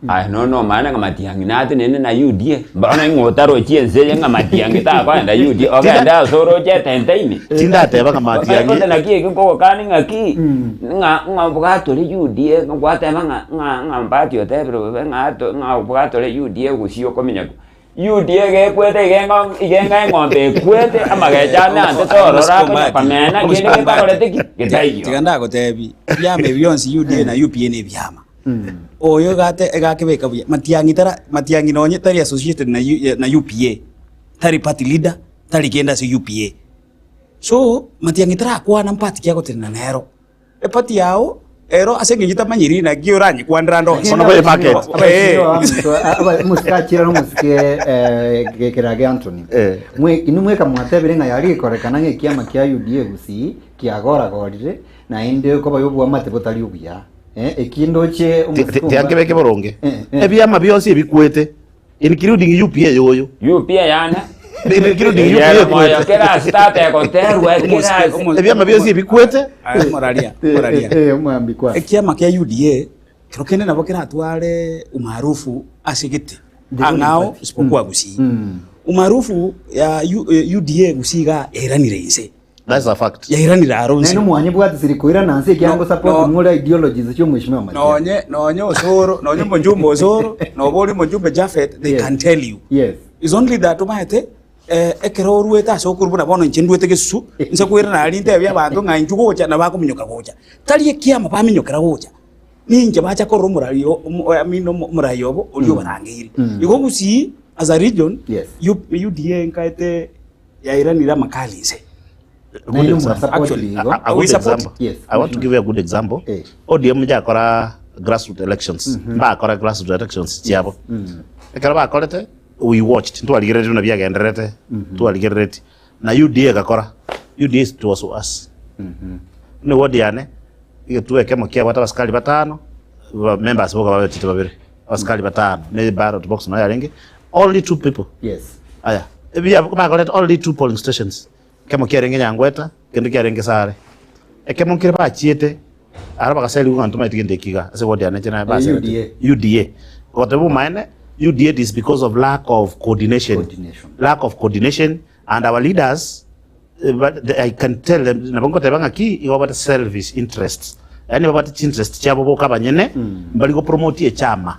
Aye nonya nomanyete ng'a matiang'i natenene na UDA, bono ing'o otarochi ense eye ng'a matiang'i takoenda UDA, ogende ase oroche etente ime. Tindateba ng'a matiang'i. Gose naki eki nkogokania ng'aki, ng'a ng'a bwatore UDA, gwateba ng'a ng'a ng'a Mbati otebire bobe ng'a ato ng'a bwatore UDA gusii okominyoka. UDA egekwete iga eng'o iga eng'a eng'ombe ekwete, amagecha ane ante torora akonya komena kende getakoreti ki? Getaiyo. Tiga ndagotebi, ebiama ebi bionsi UDA na UPA na ebiama. Oyo gate egakebeka buya, Matiang'i tara Matiang'i nonye tari associated na U na UPA, tari party leader, tari kende ase UPA. So, Matiang'i tarakwana mpati ki agotenena nero. Eparty yao ero ase eng'encho tamanyiri naki oranyekwanere ande onsi. Bono baye market. Omosike achire nomosike Kerage Anthony. Eh. Mwe inwe mweka mwatebire ng'a yari gekorekana ng'a ekiama kia UDA gusii kiagoragorire naende koba oboamate botari obuya. Eh, eki ndoche omosike omba- Tiankebeke boronge. Eh, eh. Ebiama bionsi ebikwete including UPA yoyo. UPA yane Including UPA Eyero moyo ekwete. kera ase tata egoterwa kera ase Omo- Ebiama bionsi ebikwete. Aye, moraria, moraria. Eh, eh, omwambi kwa. Ekiama kia UDA kero kende nabo keratware umaarufu ase gete The ruling ang'ao party. isipokuwa Gusii. Mm. Umaarufu ya U- eh, UDA Gusii iga yairanire inse. That's a fact. Yairanire aro Naende inse. omwanya bwatisire koirana nse ekiagera No, ngosupport no. more ideologies chia omweshimiwa Matiang'i. Nonye nonye Osoro, nonye omojumbe Osoro, noba ore omojumbe Japhet, they Yes. can tell you. Yes. It's only that omanyete eh, ekero oruete ase okorwa buna bono inche nduete gesusu, nse koirana aria ntebie abanto ng'a inchuo gocha nabo bakominyoka gocha. Tari ekiama baminyokera gocha, ninche bacha korora omorari o- omo I mean omo omorai obo oria obarangeire. Igo gusii as a region, Yes. U- UDA nkaete yairanire amakali inse. A good Naende example. omwasupport Actually, igo. A, a We good support. example. Yes. I want to give you a good example. Eh. ODM yakora grassroots elections. Bakora grassroots elections chiabo. Ekero bakorete we watched ntwarigereretie buna biagendererete twarigereretie na UDA egakora UDA it was worse. Buna eward yane egetuo ekemo kiabwate abasikari batano ba members boka babetete babere abasikari batano ne ballot box noyo yarenge only two people. Yes. Aya ebiya bakorete only two polling stations ekemo kiarenge Nyangweta kende kiarenge Sare ekemo nkere bachiete Aro bagaserigwa ng'a ntomaeti gento eki iga ase ward yane inche naye baserete. UDA. Goteba obomaene, UDA it is because of lack of coordination. Coordination. Lack of coordination and our leaders eh, but the- I can tell them nabo ngoteba ng'aki igo babwate selfish interests. Yaani babwate chinterest chiabo boka abanyene mbari gopromote echama.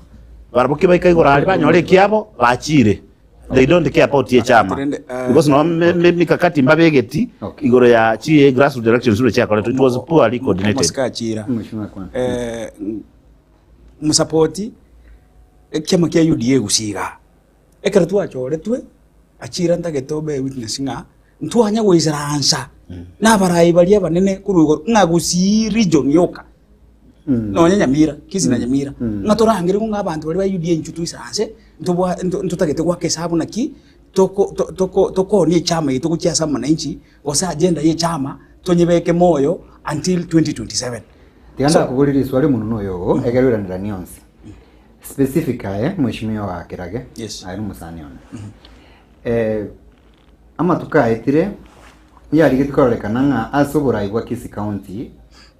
Barabwo ki baika igoro aria banyora ekiabo bachire. They don't care about echama Rende, eh, because no me- me- mikakati mbabegeti Okay. igoro ya chi grassroots elections zire chiakoretwe it was poorly coordinated. Omosike achira. Mheshimiwa kwana. Eh, musapoti ekiama kia UDA gusii igaa. Ekero twachoretwe, achira ntagete obe witness ng'a ntwanya goisaransa na abarai baria abanene korwa igoro ng'a gusii region yoka. Nonye Nyamira, Kisii na Nyamira, ng'a torangerigwe ng'a abanto baria ba UDA intwe toisaranse, ntobwa nto ntotagete goaka esabu naki, toko to toko tokoonia echama yaito gochia ase amananchi, gose agenda ya echama, tonyebeke moyo until 2027. Tiga ndakoborie riswali omonwe noyo oo, ekero oiranera onsi. Specific aye, mheshimiwa wa Kerage, Yes. aye nomosani one. Eh, amatuko aetire, yarigetie kororekana ng'a ase oborai bwa Kisii County,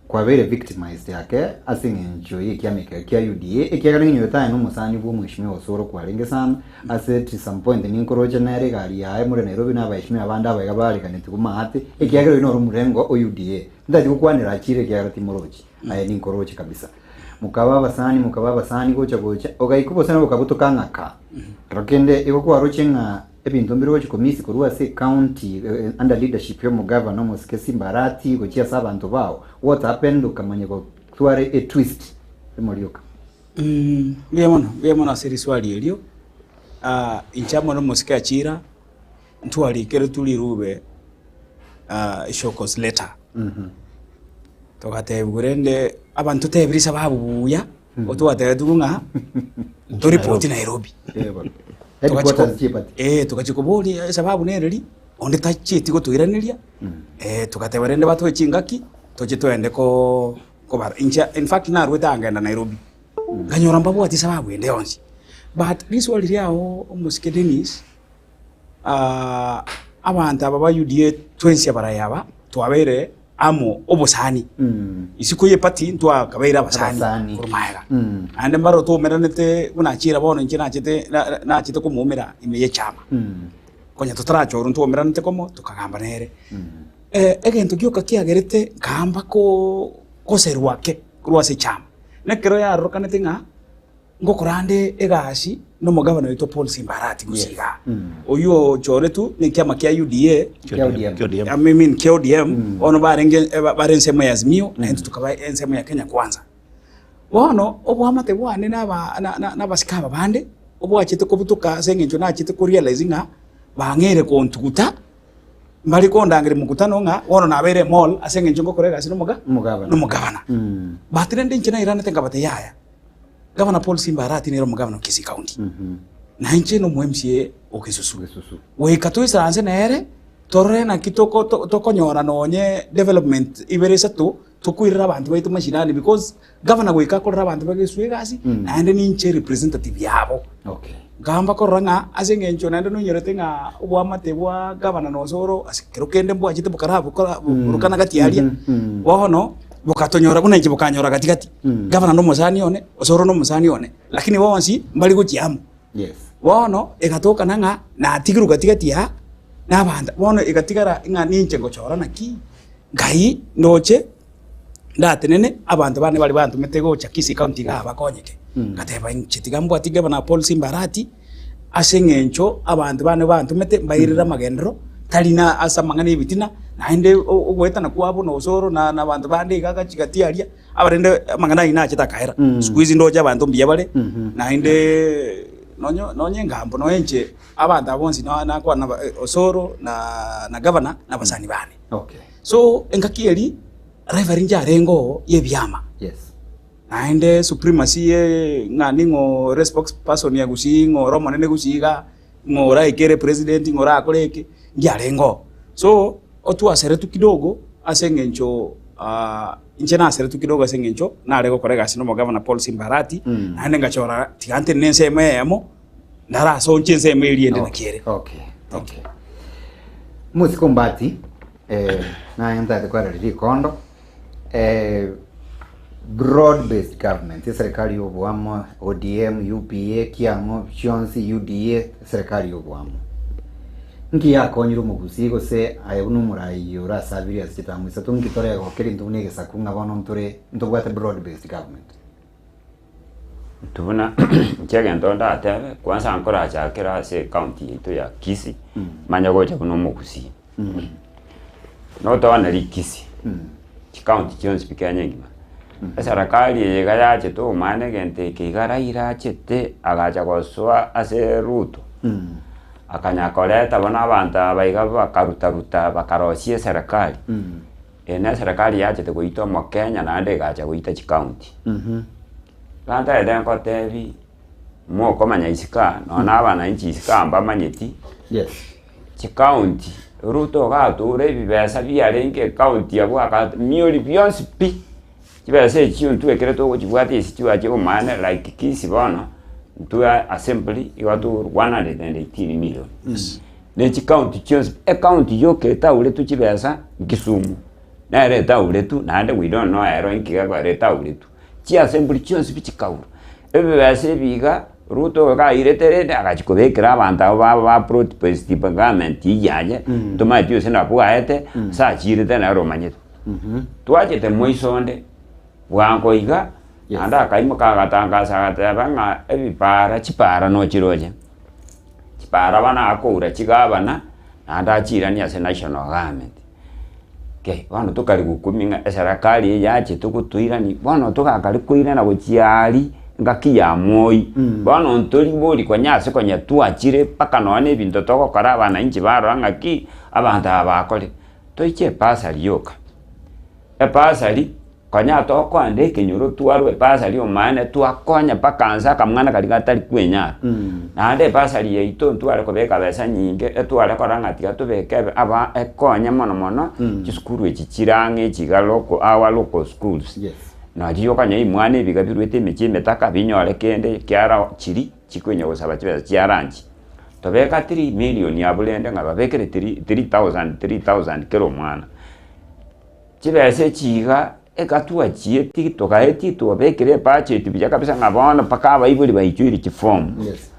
kwabeire victimized ake ase eng'encho y'ekiama eke kia UDA, ekiagera ng'inyorete aye nomosani bwa omweshimiwa Osoro kwarenge sana, ase at some point ninkoroche nere egari yaye more Nairobi na abaeshimiwa abande abaiga bareganetigwe maate, ekiagera oyio noro omorengo o UDA. Ntachia gokwanera achire ekiagera timorochi, aye ninkoroche kabisa. Mokaba abasani mokaba abasani gocha gocha, ogaika obosani bokabotoka ng'a kaa. Kero kende igo kwaroche ng'a Ebinto mbire gochia komisi korwa ase ecounty under leadership ya omogavana omosike Simba Arati gochia ase abanto bao, what happened okamanya gotwara e twist emorioka? Mbuya mono, mbuya mono ase riswali erio. Inche amo na omosike Achira ntwarikeretwe rirube show cause letter. Togatebiwa rende abanto totebire esababu buya. Otwatebetigwe ng'a toripoti Nairobi. Eh, bono. Headquarters chi'eparty. Eh, togachia koboria esababu nereri, onde tachieti gotoiraneria, eh, togateba rende batoe chingaki, toche toende koo kobara. Inche in fact narwete aa ngenda Nairobi, nkanyora mbabwati esababu ende yonsi. But riswali riago omosike Dennis, abanto aba ba UDA twensi abarai aba, twabeire amo obosani. Isiko y'eparty ntwakabeire abasani Abasani. korwa magega. Naende mbaro twaumeranete buna achire bono inche nachete na- na- nachete komoumera ime y'echama. Konya totarachorwa ntwaumeranete komo tokagamba nere. Egento gioka kiagerete nkaamba ko koserwa ake korwa ase echama, nekero yarorekanete ng'a Ngokora ande egasi nomogabana oito Paul Simbarati gose igaa, oyio ochoretwe nekiama kia UDA, Kia ODM. I mean kia ODM, bono barenge bare ensemo ya Azimio na intwe tukaba ensemo ya Kenya Kwanza. Bono oboamate bwane na aba na na abasike aba bande, obwachete kobutoka ase eng'encho nachete ko realize ng'a bang'eire kontuguta, mbare kondangeria mokutano ng'a bono nabeire emall ase eng'encho ngokora egasi nomoga Omogabana. nomogabana. But rende inche nairanete nkabatebia yaya. Gavana Paul Simba Arati nere omogavana o Kisii County, na inche nomo MCA o Gesusu. Gesusu. Goika toisaranse nere torore naki toko- to- tokonyora nonye development ibere isato tokoirera abanto baito mashinani because gavana goika akorere abanto ba Gesusu egasi naende ninche representative yabo. Okay. Nkamba korora ng'a ase eng'encho naende noinyorete ng'a oboamate bwa gavana na Osoro ase kero kende mbwachete bokarabokora borokana gati aria, bono bokatonyora buna inche bokanyora gati gati. Gavana na omosani one, Osoro na omosani one, lakini bonsi mbari gochia amo. Yes. Bono egatokana ng'a natigirwe gati gati aa na abanto, bono egatigara ng'a ninche ngochora naki, ngai ndoche ndatenene abanto bane baria bantomete gocha Kisii County igaa bakonyeke. Ngateba inche tiga mbwati gavana Paul Simba Arati, ase eng'encho abanto bane bantomete mbairere amagenderero, tari na ase amang'ana y'ebitina, naende ogoetana kwabo na osoro na na abanto bande iga gachia gati aria, abarende amang'ana ayio nachete akaera. Siku hizi ndoche abanto mbuya bare, naende nonye nonye engambo nonye inche abanto aba bonsi na nakwana naba osoro na na gavana na abasani bane. Okay. So engaki eria, rivalry nchiarenge oo ya ebiama. Yes. Naende supremacy ye ng'a ning'o ore spokesperson ya Gusii, ng'o ore omonene Gusii igaa, ng'o oraikere president, ng'o orakore eke, ngiarenge oo. So, otwaseretwe kidogo ase eng'encho inche naseretwe kidogo ase eng'encho nare gokora egasi na omogavana Paul Simba Arati, naende ngachora tiga ntenene ensemo eyemo, ndarasonche ensemo eria ende naki ere. Okay, okay. Omosike ombati, eh, naye ntagete kwarera rikondo, eh, broad based government, eserekari ya oboamo, ODM, UPA, kiang'o chionsi, UDA, eserekari ya oboamo. Nki yakonyire omogusii gose aye buna omoraia orasabirie ase chitamu isato nki toregokerie intwe buna egesaku ng'a bono ntore ntobwate broad based government? Intwe buna inche egento ndatebe, kwanza nkorachakera ase ecounty yaito ya Kisii, manye gocha buna omogusii. Notooneri Kisii, chicounty chionsi pi Kenya engima, eserekari eye iga yachete omwana egento eke iga Raila achete agacha gosoa ase Ruto, akanya koreta bono abanto aba iga bakarutaruta bakarosia eserekari. Eye ne eserekari yachete goita omokenya naende egacha goita chicounty. Gantagete nkotebi, mokomanya isiko aa, nonya na abananchi isiko aa mbamanyeti, Yes. chicounty, Ruto iga ature ebibesa biarenge ecounty abwo aka miori bionsi pi, chibesa echio intwe ekere togochibwata ase chiwache omanyete like Kisii bono, intwe assembly igo tokorwa 118 million. Ne chicounty chionsi pi, ecounty yoka etauretwe chibesa Kisumu, nere etauretwe naende we don't know ero inki gekogera etauretwe. Chiassembly chionsi pi chikaurwa, ebibesa ebi iga, Ruto iga airete rende agachia kobekera abanto abwo babo ba plot based government eywo yaye, ntomanyeti gose nabwo aete, ase achirete nere omanyete. Twachete moiso onde, bwango iga, naende akaimoka agatangasa agateba ng'a ebipara chipara nochiroche, chipara bono akoura chigavana, naende achiranie ase national government. Kei, bono tokari gokumia ng'a eserekari eye yachete gotoirania, bono togakari koirana gochia aria engaki ya moi, bono ntori bori konya ase konya twachire mpaka nonya na ebinto togokora abananchi barora ng'aki, abanto aba bakore. Toiche ebasari yoka, ebasari konya tokoenda ekenyoro twarwa ebasari omanyene twakonya mpaka nse akamwana karia gatari kwenyara. Naende ebasari yaito ntware kobeka besa nyinge etware korora ng'a tiga tobeke ebe aba ekonye mono mono chisukuru echi chire ang'e echi iga local our local schools. Yes. Nario okonyora ebimwana ebi iga birwete emechie emetaka binyore kende kiara chiria chikonya gosaba chibesa chia lunch. Tobeka 3 million abwo rende ng'a babekere 3 3000 3000 kera omwana. Chibesa echi iga, egatwachieti togaetia twabekire ebudget buya kabisa ng'a bono mpaka abaibori baichoire chiform. Yes.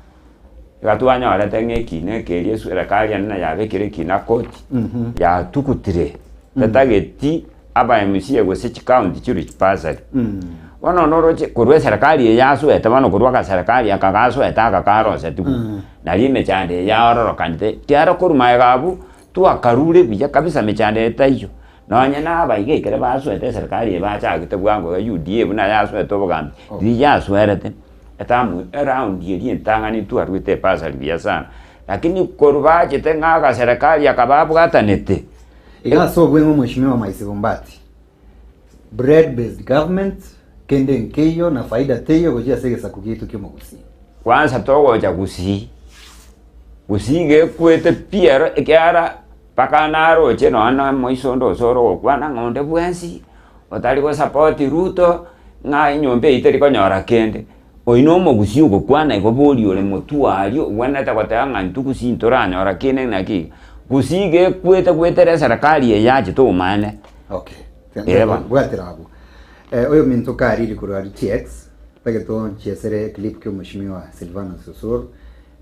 Iga twanyorete ng'a ekina eke eria eserekari ende nayo yabekire ekina koti, yatugutire, tetageti aba MCA gose chicounty chirwe chibasari. Bono noroche korwa eserekari eye yasoete bono korwa agaserekari aka gasoete aka karosetigwe, nario emechando eye yaororokanete, ekiagera korwa magega abwo, twakarure buya kabisa emechando eye taiyo. Nonye na abaiga ekere basoete eserekari eye bachagete bwango iga UDA buna yasoete obogambi, riria yasoerete, etamu eround eria entang'ani twarwete ebasari buya sana. Lakini korwa bachete ng'a agaserekari aka babwatanete. Iga ase obweng'u Mweshimiwa Maisi Bombati, Bread based government, kende nkeiyo na faida teiyo gochia ase egesaku giaito ki'omogusii. Kwanza togocha gusii, gusii gekwete pi ero ekiagera mpaka naroche nonya na omoiso onde ase ore ogokwana ng'a onde bwensi otari gosupport Ruto ng'a enyomba eyio teri konyora kende. Oyio na omogusii ogokwana igo boria ore motwe aria obwenerete goteba ng'a intwe gusii ntoranyora kende naki iga. Gusii gekwete goetera eserekari eye yachete omanyene. Okay. Ee bono. Bwatera abwo. Eh, oyo ominto kariri korwa aria TX, tagete onchiesere eclip kia omweshimiwa Silvanus Osoro,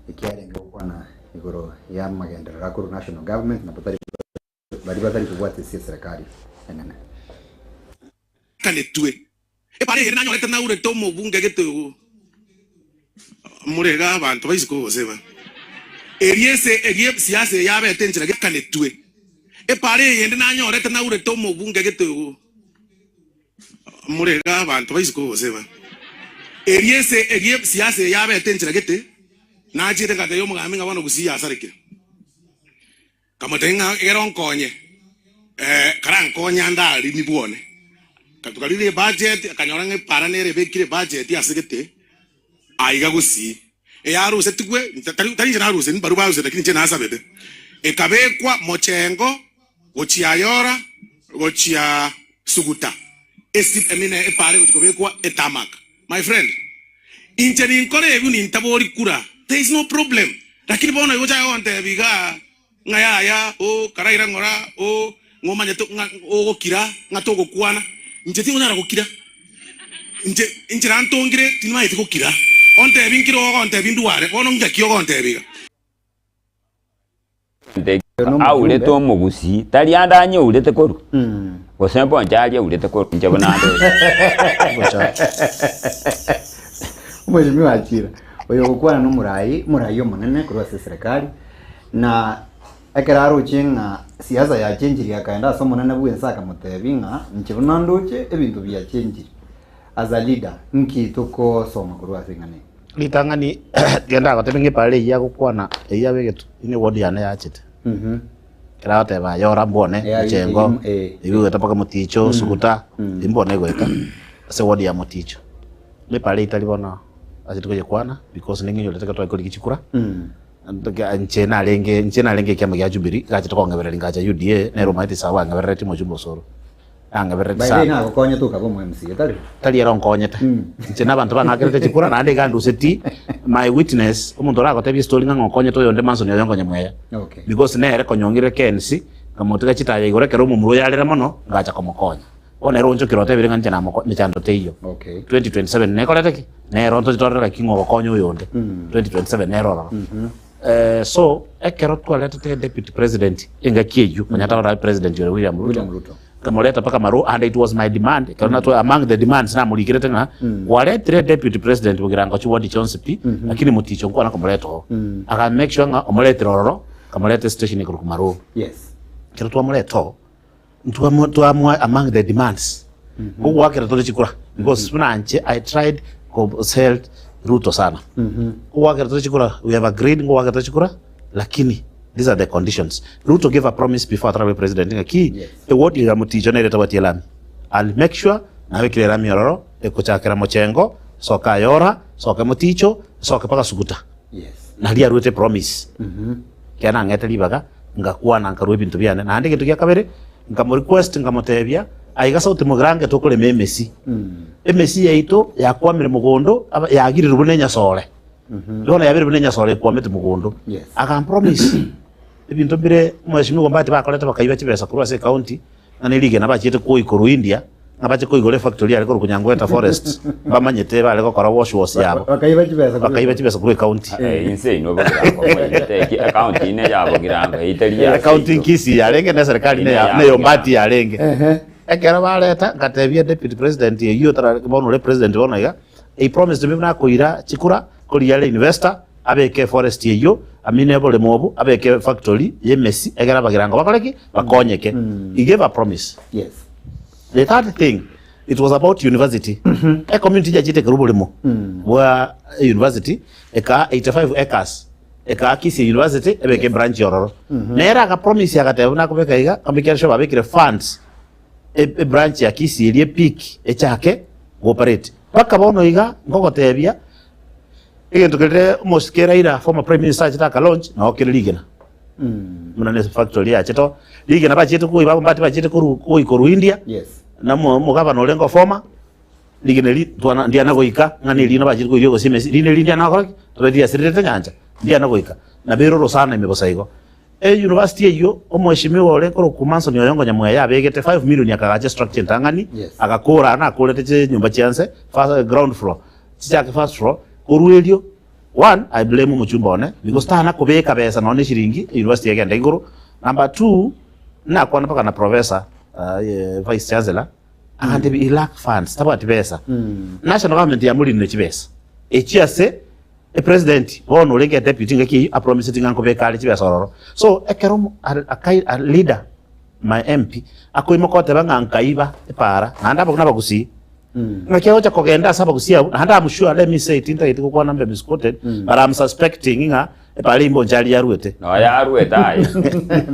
ekiarenge gokwana igoro ya amagenderero akorwa national government na batari baria batari kobwatesia eserekari enene. Kanetwe. Ebara eye nanyorete naurete omobunge gete more iga abanto ba isiko gose ba. Eria ese eria siasa eye yabete enchera gekanetwe. Ebara eyende nanyorete naurete omobunge gete more iga abanto ba isiko gose ba. Eria ese eria siasa eye yabete enchera gete nachete ngatebia omogambi ng'a bono gusii yasarekire. Nkamotebia ng'a egere onkonye, eh, karankonye ande arimi bwone. Tokarina ebudget, akanyora ng'a epara nere ebekire ebudget ase gete aiga gusii. Eyarusetigwe, tari tari inche naruseti, mbarabwo barusete lakini inche nasabete. Ekabekwa mochengo gochia Ayora, gochia Suguta, esi I mean epara egochia kobekwa etarmac. My friend, inche ninkore ebio nintabori kura, there is no problem, lakini bono igo ochaye gontebia igaa ng'a yaya oh karaira ng'ora oh ng'a omanyete ng'a ogokira ng'a togokwana, inche tingonyara gokira, inche inchera ntongire timanyeti gokira, ontebie nkire ogontebia ndware, bono ngaki ogontebia iga. Aurete omogusii, tari ande anyeurete korwa, gose mbonche aria aurete korwa inche buna ande oyo. Omweshimiwa Achira, oyo ogokwana nomorai, omorai omonene korwa ase eserekari, na ekero aroche ng'a siasa yachenchirie akaenda ase omonene bwense akamotebia ng'a inche buna ndoche ebinto biachenchirie. As a leader, nki tokosoma korwa ase eng'ana eye? Ritang'ani, genda agotebie ng'a eparare eyio agokwana eyio abegetwe, ine ward yane yachete. Ekero agoteba yora mbwone Yeah, mochengo, eh. eywo egoeta mpaka moticho, suguta, imbwone egoeta ase ward ya moticho. Nepara etari bono ase tokoyekwana because ning'inyorete ekero tware korigia chikura, Inche narenge inche narenge ekiama gia Jubilee, gachete kong'ebereria ngacha UDA, nere omanyete ase abang'ebereretie omochumba osoro. Ang'ebereretie By the way, sana. nagokonyete okaba omo MCA, tari? Tari ere onkonyete. Inche na abanto bang'akerete chikura naende iga ndusetie my witness, omonto oragotebie estory ng'a ng'okonyete oyonde Manson oyo nkonye mweya. Okay. Because nere konyongire KNC, nkamotiga chitaya igoro ekero omomura oyo arere mono, ngacha komokonya. Bono ere onchokire otebire ng'a inche namoko mechando teiyo. Okay. 2027 nekorete ki? Nero ntoche torore gaki ng'a ogokonya oyonde. 2027 nero ororo. Eh, so ekero twaretete deputy president engaki eyio, konya tarora president ore William Ruto. William Ruto. Nkamoreta mpaka Maru and it was my demand ekero natwa among the demands namorikerete ng'a kwaretire deputy president Bogirango chiward chionsi pi lakini moticho nkwana komoreta oo. Aka make sure ng'a omoretire ororo, nkamoreta estation ekorokwa Maru. Yes. Ekero twamoreta oo, Ntwamo twamoa among the demands ngogoakera tore chikura because buna inche I tried ko sell Ruto sana ngogoakera tore chikura we have agreed ngogoakera tore chikura lakini these are the conditions Ruto gave a promise before atarabe president ng'a ki Yes. eward ya Muticho nere etabwati elami I'll make sure nabekire elami ororo ekochakera mochengo soka Ayora soke Muticho soke mpaka Suguta Yes. Naria aruete promise, ekiagera nang'ete ribaga, ngakwana nkarua ebinto biane. Naende egento gia kabere, nkamorequest nkamotebia, aiga sauti mogirange tokorema emesi. Emesi yaito yakwamire mogondo, aba yagirirwe buna enyasore. Bono yabeire buna enyasore ekwamete mogondo. Yes. Akampromise, ebinto mbire omweshimiwa Ombati bakorete bakaiba chibesa korwa ase ecounty, Ng'a nerigena bachiete koikorwa India, ng'a bache koigora efactory yare korokwa Nyangweta Forest, mbamanyete bare gokora wash wash yabo. Bakaiba chibesa korwa Bakaiba chibesa korwa ecounty. Eh, inse inwe Bogirango moigete eki account ine ya Bogirango eyio teri ya Ecounty seito. Kisii yarenge ne serikali Ine ne ya ya ne Ombati Bogirango. yarenge. Ekero bareta ngatebia deputy president eyio otara bono ore president bono iga, he promised me buna akoira chikura korigia are investor Abeke eforest eyio, amine oboremo obo, abeke efactory y'emesi, egere abagirango bakore ki? Bakonyeke. He gave a promise. Yes. The third thing, it was about university. E community yachete ekerwa oboremo bwa university, ekaa 85 acres, ekaa Kisii University, ebeke ebranch ororo. Nere aga promise agateba buna akobeka iga, amekere sure babekire funds, e- ebranch ya Kisii eria epeak echake go operate. Mpaka bono iga, nkogotebia, Egento kerire omosike Raila former prime minister achete aka launch nao kere rigena. Buna ne factory yachete oo. Rigena bachiete koiba abwo mbati bachiete koru koi korwa India. Yes. Na omo omogavana orenge former rigena eri twana ndiana goika ng'a ne erina bachiete koiria gose emesi rinde eri ndiana gokora ki? Tobe riasirerete nyancha ndiana goika. Nabo ere orosana ime bosa igo. E university eyio omweshimiwa ore korokwa Manson Oyongo Nyamweya abegete 5 million akagacha estructure entang'ani Yes. agakora nakorete chinyomba chianse first ground floor. Chichake first floor, korwa erio, one, I blame omochumba one, because tana kobeka besa nonya ne shiringi, university egende igoro. Number two, nakwana mpaka na professor, uh, vice chancellor, akantebia he lack funds, tabwati besa. National government yamorinire chibesa, echi ase epresident bono orenge deputy ngaki eyio apromiseti ng'a nkobeka are chibesa ororo. So ekero omo- a, a, a leader, my MP, akoimoka oteba ng'a nkaiba epaara, naende abwo nabagusii, Ng'aki agocha kogenda ase abagusia abwo, naende am sure, let me say, tintageti gokwana mbe misquoted, but am suspecting ng'a epara emboncha aria yarwete. No yarwete aye.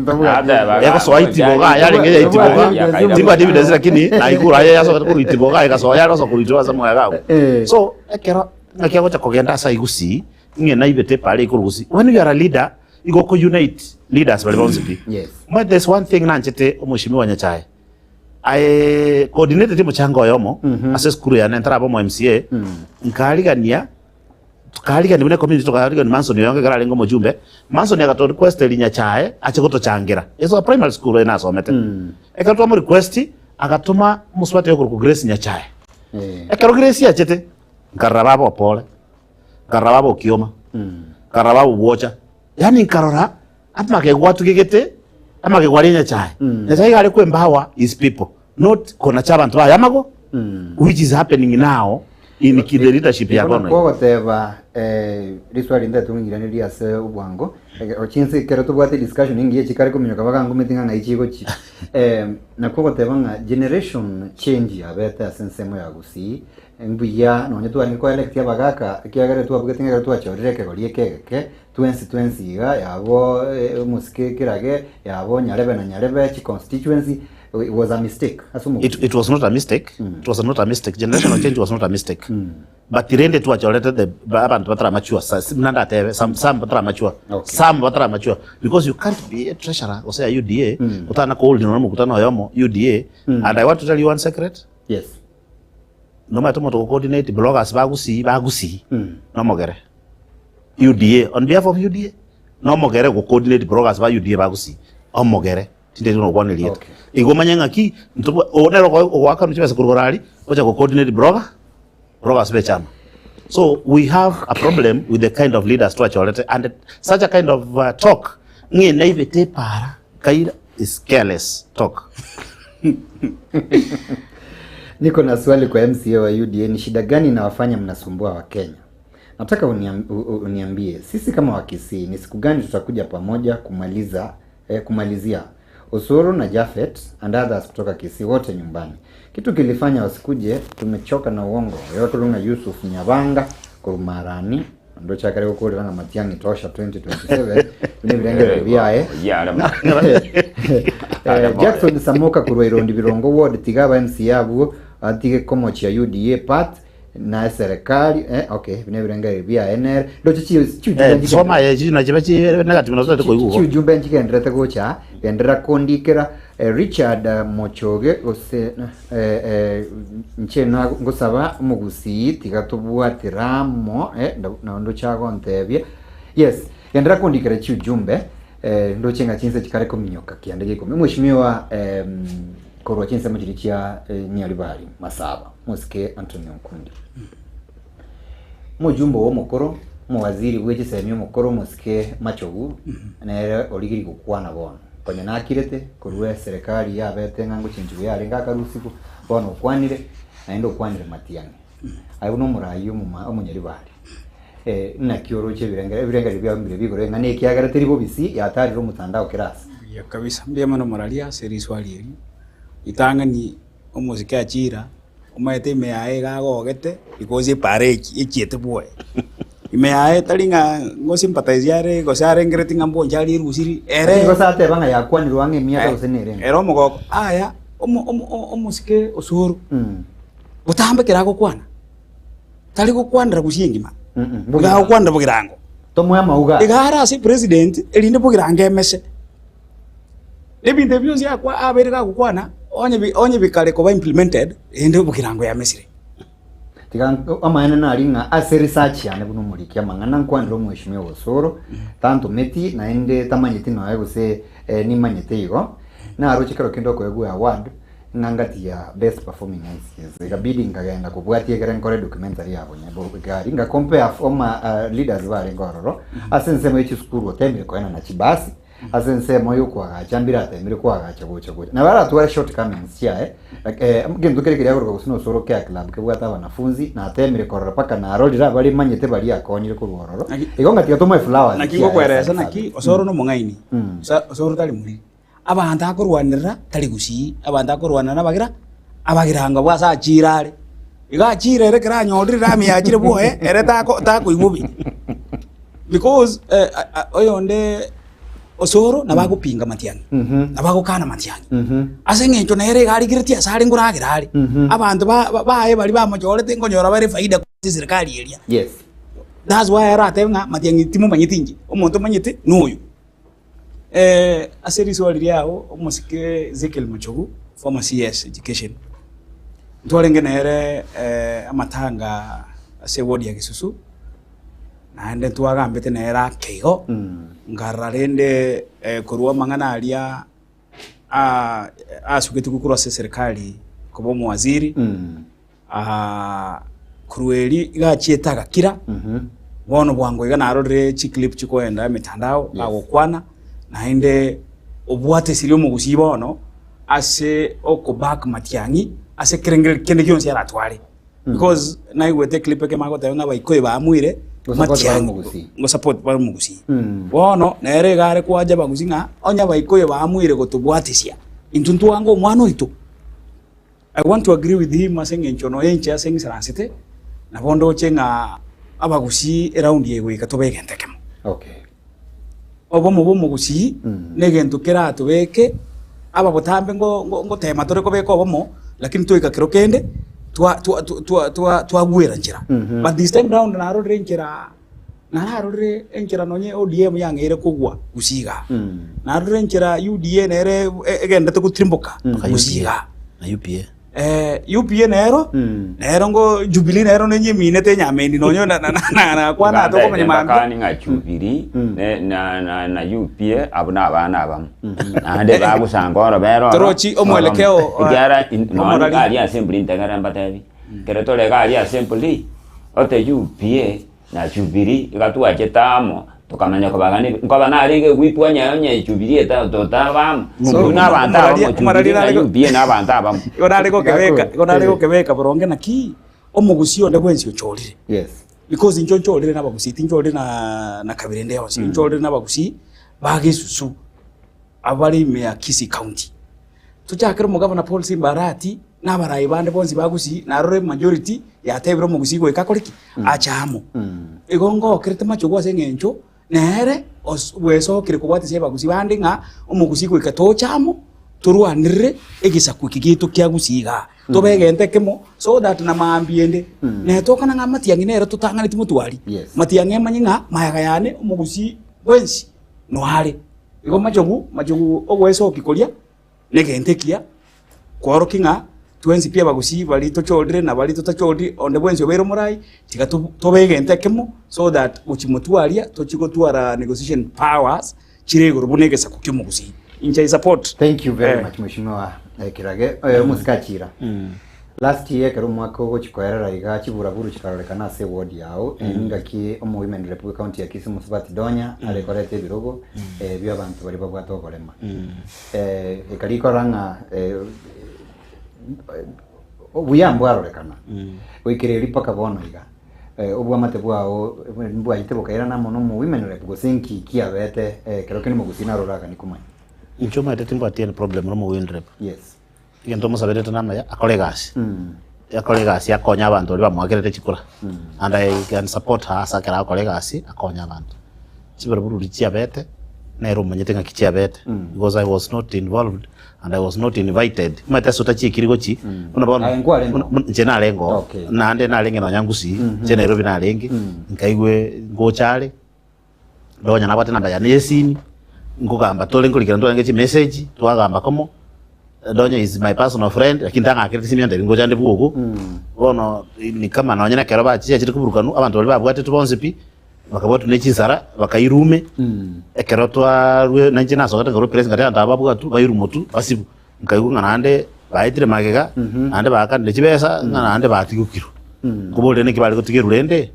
Nateba Egosoa itiboga aye arenge ya itiboga, timbwati evidence lakini naigure aye yasogete korwa itiboga egasoa yarosa korwa itiboga ase omwega agwo. So ekero ng'aki agocha kogenda ase aigusii, ng'e naibete epara ekorwa gusii. When you are a leader, igo oko unite leaders baria bonsi pi. Yes. Omanyete there's one thing nanchete omweshimiwa Nyachae. Aye coordinated omochango oyomo ase esukuru yane ntaraba omo MCA, nkarigania tukarigania buna ecommunity tukarigania Manson oyonge ekero arenge omojumbe, Manson agato request Nyachae ache gotochangera ase a primary school eye nasomete. Ekero twamo request agatoma omosubati oyokorokwa Grace Nyachae. Ekero Grace achete, nkarora baba opore, nkarora baba okioma, nkarora baba obwocha, yaani nkarora Amagegwa atugegete, amagegwa aria Nyasae. Nyasae iga are ko empower his people, not konacha abanto baye amago, which is happening now in the leadership ya Bono bono iga. kogoteba. Eh, riswali ntagete ong'iranerie ase obwango, ege- o chinse ekero tobwate discussion engiya chikare kominyoka bagangometi ng'a ng'ai chigochia. Eh, nakwo ogoteba ng'a generation change yabete ase ensemo ya Gusii, mbuya nonye twarenge ko elect abagaka ekiagera twabugete ng'a ekero twachorire ekegori eke egeke, twensi twensi iga, yabo omosike kerage, yabo nyarebe na nyarebe, chiconstituency, it was a mistake ase It, omogusii. it was not a mistake. It was not a mistake. Generational change was not a mistake. But rende twachorete the ba- abanto batara mature sa- si- buna ndatebe some, some batara mature Okay. some batara mature because you can't be a treasurer gose ya UDA otana kohold nonya omokutano oyomo UDA and I want to tell you one secret Yes. Nomanyete omonto ogo coordinate bloggers ba Gusii ba Gusii nomogere UDA on behalf of UDA nomogere ogo coordinate bloggers ba UDA ba Gusii omogere tindeti nokwana erieta Okay. igo omanye ng'aki ntobwa ogo nere ogo ogoakanwa chibesa korwa igoro aria ocha go coordinate blogger bloggers be echama so we have a problem with the kind of leaders twachorete and such a kind of uh, talk ng'e naibete epara kaira is careless talk Niko na swali kwa MCA wa UDA, ni shida gani inawafanya mnasumbua Wakenya? Nataka uniam, u- u- uniambie sisi kama Wakisii ni siku gani tutakuja pamoja kumaliza eh, kumalizia Osoro na Jafet and others kutoka Kisii wote nyumbani. Kitu kilifanya wasikuje, tumechoka na uongo. Yokulunga Yusuf Nyabanga kurumarani ndo chakare gukurira ng'a Matiang'i tosha 2027 bine ebirengero biaye Eh, Jackson Samoka korwa Irondi Birongo Ward tiga aba MCA abwo atige komochia UDA part na eserekari eh, okay bine ebirengero biaye nere ndoche chi chi Eh, soma ye chino chibe chi negative nazo koigugo chiujumbe nchigenderete gocha genderera kondikera eh, Richard eh, Mochoge gose eh, eh, nche na ngosaba omogusii tiga tobwatera amo eh, nda- na ndoche agontebia yes genderera kondikera chiujumbe eh, ndoche ng'a chinse chikare kominyoka kianda gia ikomi omweshimiwa eh, korwa chinsemo chiria chia eh, Nyaribari Masaba mosike Anthony Onkundi Omojumbe oo omokoro, omowaziri bwe chisemi omokoro omosike Machogu, nere origirie gokwana bono. Konya nakirete korwa eserekari yabete ng'a ngochenchigwa yarenge akarusigwa, bono okwanire, naende okwanire Matiang'i. Aye buna omoraai omoma omonyaribari, naki oroche ebirengere ebirengererio biao mbire bigoro ng'a nekiagera teri bobisi yatarire omotandao kera ase. Buya kabisa, mbuya mono moraria ase riswali eri, ritang'ani omosike achira. Omanyete ime yaye iga agogete because epaara eki echiete bwoye. Ime yaye tari ng'a ngosympathize are gose arengereti ng'a mbonche arie erusiri, ere Lakini gose ateba ng'a yakwanirwe ang'e emiaka gose nere enga. ere omogoko. Aya, omo omo o- omosike osoro, Mm. botambe ekero agokwana, tari gokwanera gusii engima, Mm, mm. iga agokwanera bogirango. Tomoe amauga. Iga are ase president erinde bogirango emese. Ebinto ebi bionsi akwa abeire gagokwana, onye bi onye bikare koba implemented, rende obogirango yamesire. Tiga amaene nari ng'a ase research yane buna omoriki amang'ana nkwanere omweshimiwa Osoro, tantometi naende tamanyeti nonya gose eh, nimanyete igo, naroche kero kende okoegwa award ng'a ngati ya best performing MCAs ikabidi nkagenda kobwatia ekere nkore documentary ya Bonyabogari nga compare former uh, leaders barenge ororo ase ensemo ye chisukuru otemire koenana chibasi Ase ensemo y'okoagacha mbire atemire koagacha gocha gocha. Nabo aratware shortcomings chiaye, eh, gento kere keria agoroka gose nosoro care club kebwate abanafunzi, natemire korora mpaka narorire abare manyete baria akonyire korwa ororo. Naki- Igo ng'a tiga tomoe flowers Naki chiaye ngokweresa ase naki service. osoro nomong'aini Mm. Osa- osoro tari moriri abanto akorwanerera tari gusii abanto akorwanera nabagira abagirango abwo ase achire are iga achire ere ekero anyorire rami yachire bwoye ere tako takoigwa buya Because eh, a- a- oyonde osoro nabo agopinga matiang'i Mhm. nabo agokana matiang'i Mhm. ase eng'encho nere iga arigeretie ase are nkoragera are Mhm. abanto ba- ba- baye baria bamochorete nkonyora bare faida ase eserekari eria Yes. that's why aratebe ng'a matiang'i timomanyeti inche omonto omanyete noyo Eh, ase riswali riao omosike Ezekiel Machogu former CS education ntwarenge nere eh, amatanga ase eward ya Gesusu Naende ntwagambete nere ake igo, nkarora rende korwa amang'ana aria asugetigwe korwa ase eserikari koba omowaziri, korwa erio iga achiete agakira, bono bwango iga narorire chiclip chikoenda emetandao agokwana, naende obwate esiri omogusii bono ase okoback Matiang'i ase ekerengererio kende gionsi aratware. Because naigwete eclip ekemo agoteba ng'a abaikoyo baamuire. Gosupport bare omogusii. Ngosupport bare omogusii. Bono nere iga are koancha abagusii ng'a onye abaikoyo baamuire gotobwatisia, intwe ntwange omwana oito. I want to agree with him ase eng'encho nonya inche ase ng'isaransete, nabo ndoche ng'a abagusii eround eye goika tobe egento ekemo. Okay. Obomo bwa omogusii na egento keratobeke aba botambe ngo- ngo- ngotema tore kobeka obomo, lakini twaika kero kende twa- twa- twa- twa- twa- twagwera nchera. But this time round narorire enchera nararorire enchera nonye ODM yang'eire kogwa gusii igaa. Narorire enchera UDA nere e- egenderete gotirimboka gusii igaa. Na UPA. Eh, UPA nero nero ngo Jubilee nero nenyeminete enyameni nonye na- na- na- nakwana ate okomanya mambia. Bakani ng'a Jubilee ne- na, na, na UPA abwo na abana abamo naende bagosanga oro bere oro Torochi omwelekeo, oromo. Ekiagera in- nonye omorari. iga aria assembly ntegere mbatebi ekero tore iga aria assembly ote UPA Na Jubilee iga twachete amo, tokamanya kobagana ebi, nkoba narenge egwitwa onye onye Jubilee eta totaba amo. So, Intwe na abanto abamo, omorari- Jubilee na omorari UPA na abanto abamo. Igo nare gokebeka, igo nare Eh. gokebeka boronge naki omogusii onde bwensi ochorire. Yes. Because inche nchorire na abagusii tinchorire na na kabira ende yonsi, nchorire na abagusii ba Gesusu abare ime ya Kisii County. Tochakere omogavana Paul Simba Arati na abarai bande bonsi ba Gusii, narore majority yatebire omogusii goika akore ki? Ache amo. Igo ngokerete machogu ase eng'encho nere os bwesokire kobwatisia abagusii bande ng'a omogusii goika toche amo torwanerere egesaku eke giaito kia Gusii igaa. Tobe egento ekemo so that na maambia ende netokana ng'a matiang'i nere totang'aneti motwari. Yes. Matiang'i emanye ng'a maega yane omogusii bwensi noare. Igo machogu machogu ogwesokia koria negento ekiya, kworokia ng'a twensi pi abagusii baria tochorire na baria totachoriri, onde bwensi obeire omorai, tiga to tobe egento ekemo so that gochia motwe aria tochie gotwara negotiation powers chire igoro buna egesaku kia omogusii. Inche I support. Thank you very Eh. much mheshimiwa eh, Kirage. Eh, omosike Achira. Last year ekero omwaka ogochi koerera iga chiburaburu chikarorekana ase eward yao engaki omo women rep bwe county ya Kisii Musubati Donya are koreta ebirogo eh, bia abanto baria babwate oborema. Eh, ekarikora ng'a eh, obuya mbwarorekana goikera erio mpaka bono iga eh, obwamate bwao mbwaite bokairana amo na omo women rep gose nki kiabete eh, ekero kende mogusii naroragani komanya. Inche omanyete timbwati any problem na omo women rep. Yes. Egento omosaberete namaya, akore egasi. Akore egasi akonye abanto baria bamoakerete chikura. And I can support her ase ekero agokora egasi, akonye abanto. Chiburaburu chiabete, nere omanyete ng'aki chiabete, because I was not involved and I was not invited. Omanyete ase otachiekiri gochi, buna bono, Aye nkwarenge oo? buna inche narenge oo, Okay. naende narenge nonya Gusii, inche Nairobi narenge, nkaigwe ngocha are. Nonya nabwate enamba yane y'esimi, nkogamba tore nkorikera ntwarenge chimessage, twagamba komo, Donya is my personal friend, lakini tang'akerete esimi antebi ngocha nde bwogo. Bono ni kama nonye na ekero bachiachire koburukanu, abanto baria babwatetwe bonsi pi, bakabwatwa ne chinsara, bakairume, ekero twarwe nainche nasogete nkarwa epress ngateba abanto aba babwatwe bairwe motwe basibwe. Nkaigwa ng'a naende baetire magega, naende baakanire chibesa, ng'a naende batigokirwe. Nkoboria naki bare gotigerwa rende,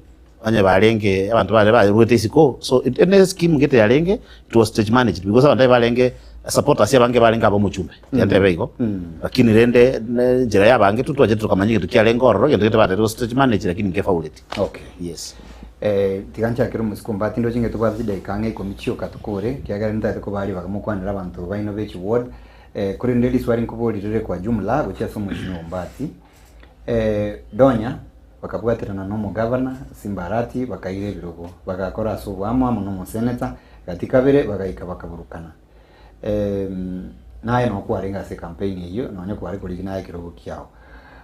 Onye barenge abanto baria baruete isiko, so it ene scheme gete yarenge, it was stage managed because abanto aye barenge supporters abange barenge abomochumbe, tiga ntebe igo. Lakini rende ne enchera yabange tu twachete tokamanya egento kiarenge ororo, egento gete batebete stage manage lakini nkefauleti. Okay. Yes. Eh, tiga nchakere omosike ombati ndoche ng'e tobwate chidaika ang'e ikomi chioka tokore, ekiagera nintagete kobaa ribaga mokwanere abanto baino be chiward. Eh, korende riswali nkoborie rire kwa jumla gochia ase omweshimiwa Ombati. Eh, Donya bakabwaterana nomogavana Simbarati bakaira ebirogo, bagakora ase oboamo amo nomoseneta, gati kabere bagaika bakaburukana. Em, naye noo kwarenge ase ecampaign eyio, nonye kware korigia naye ekerogo kiao.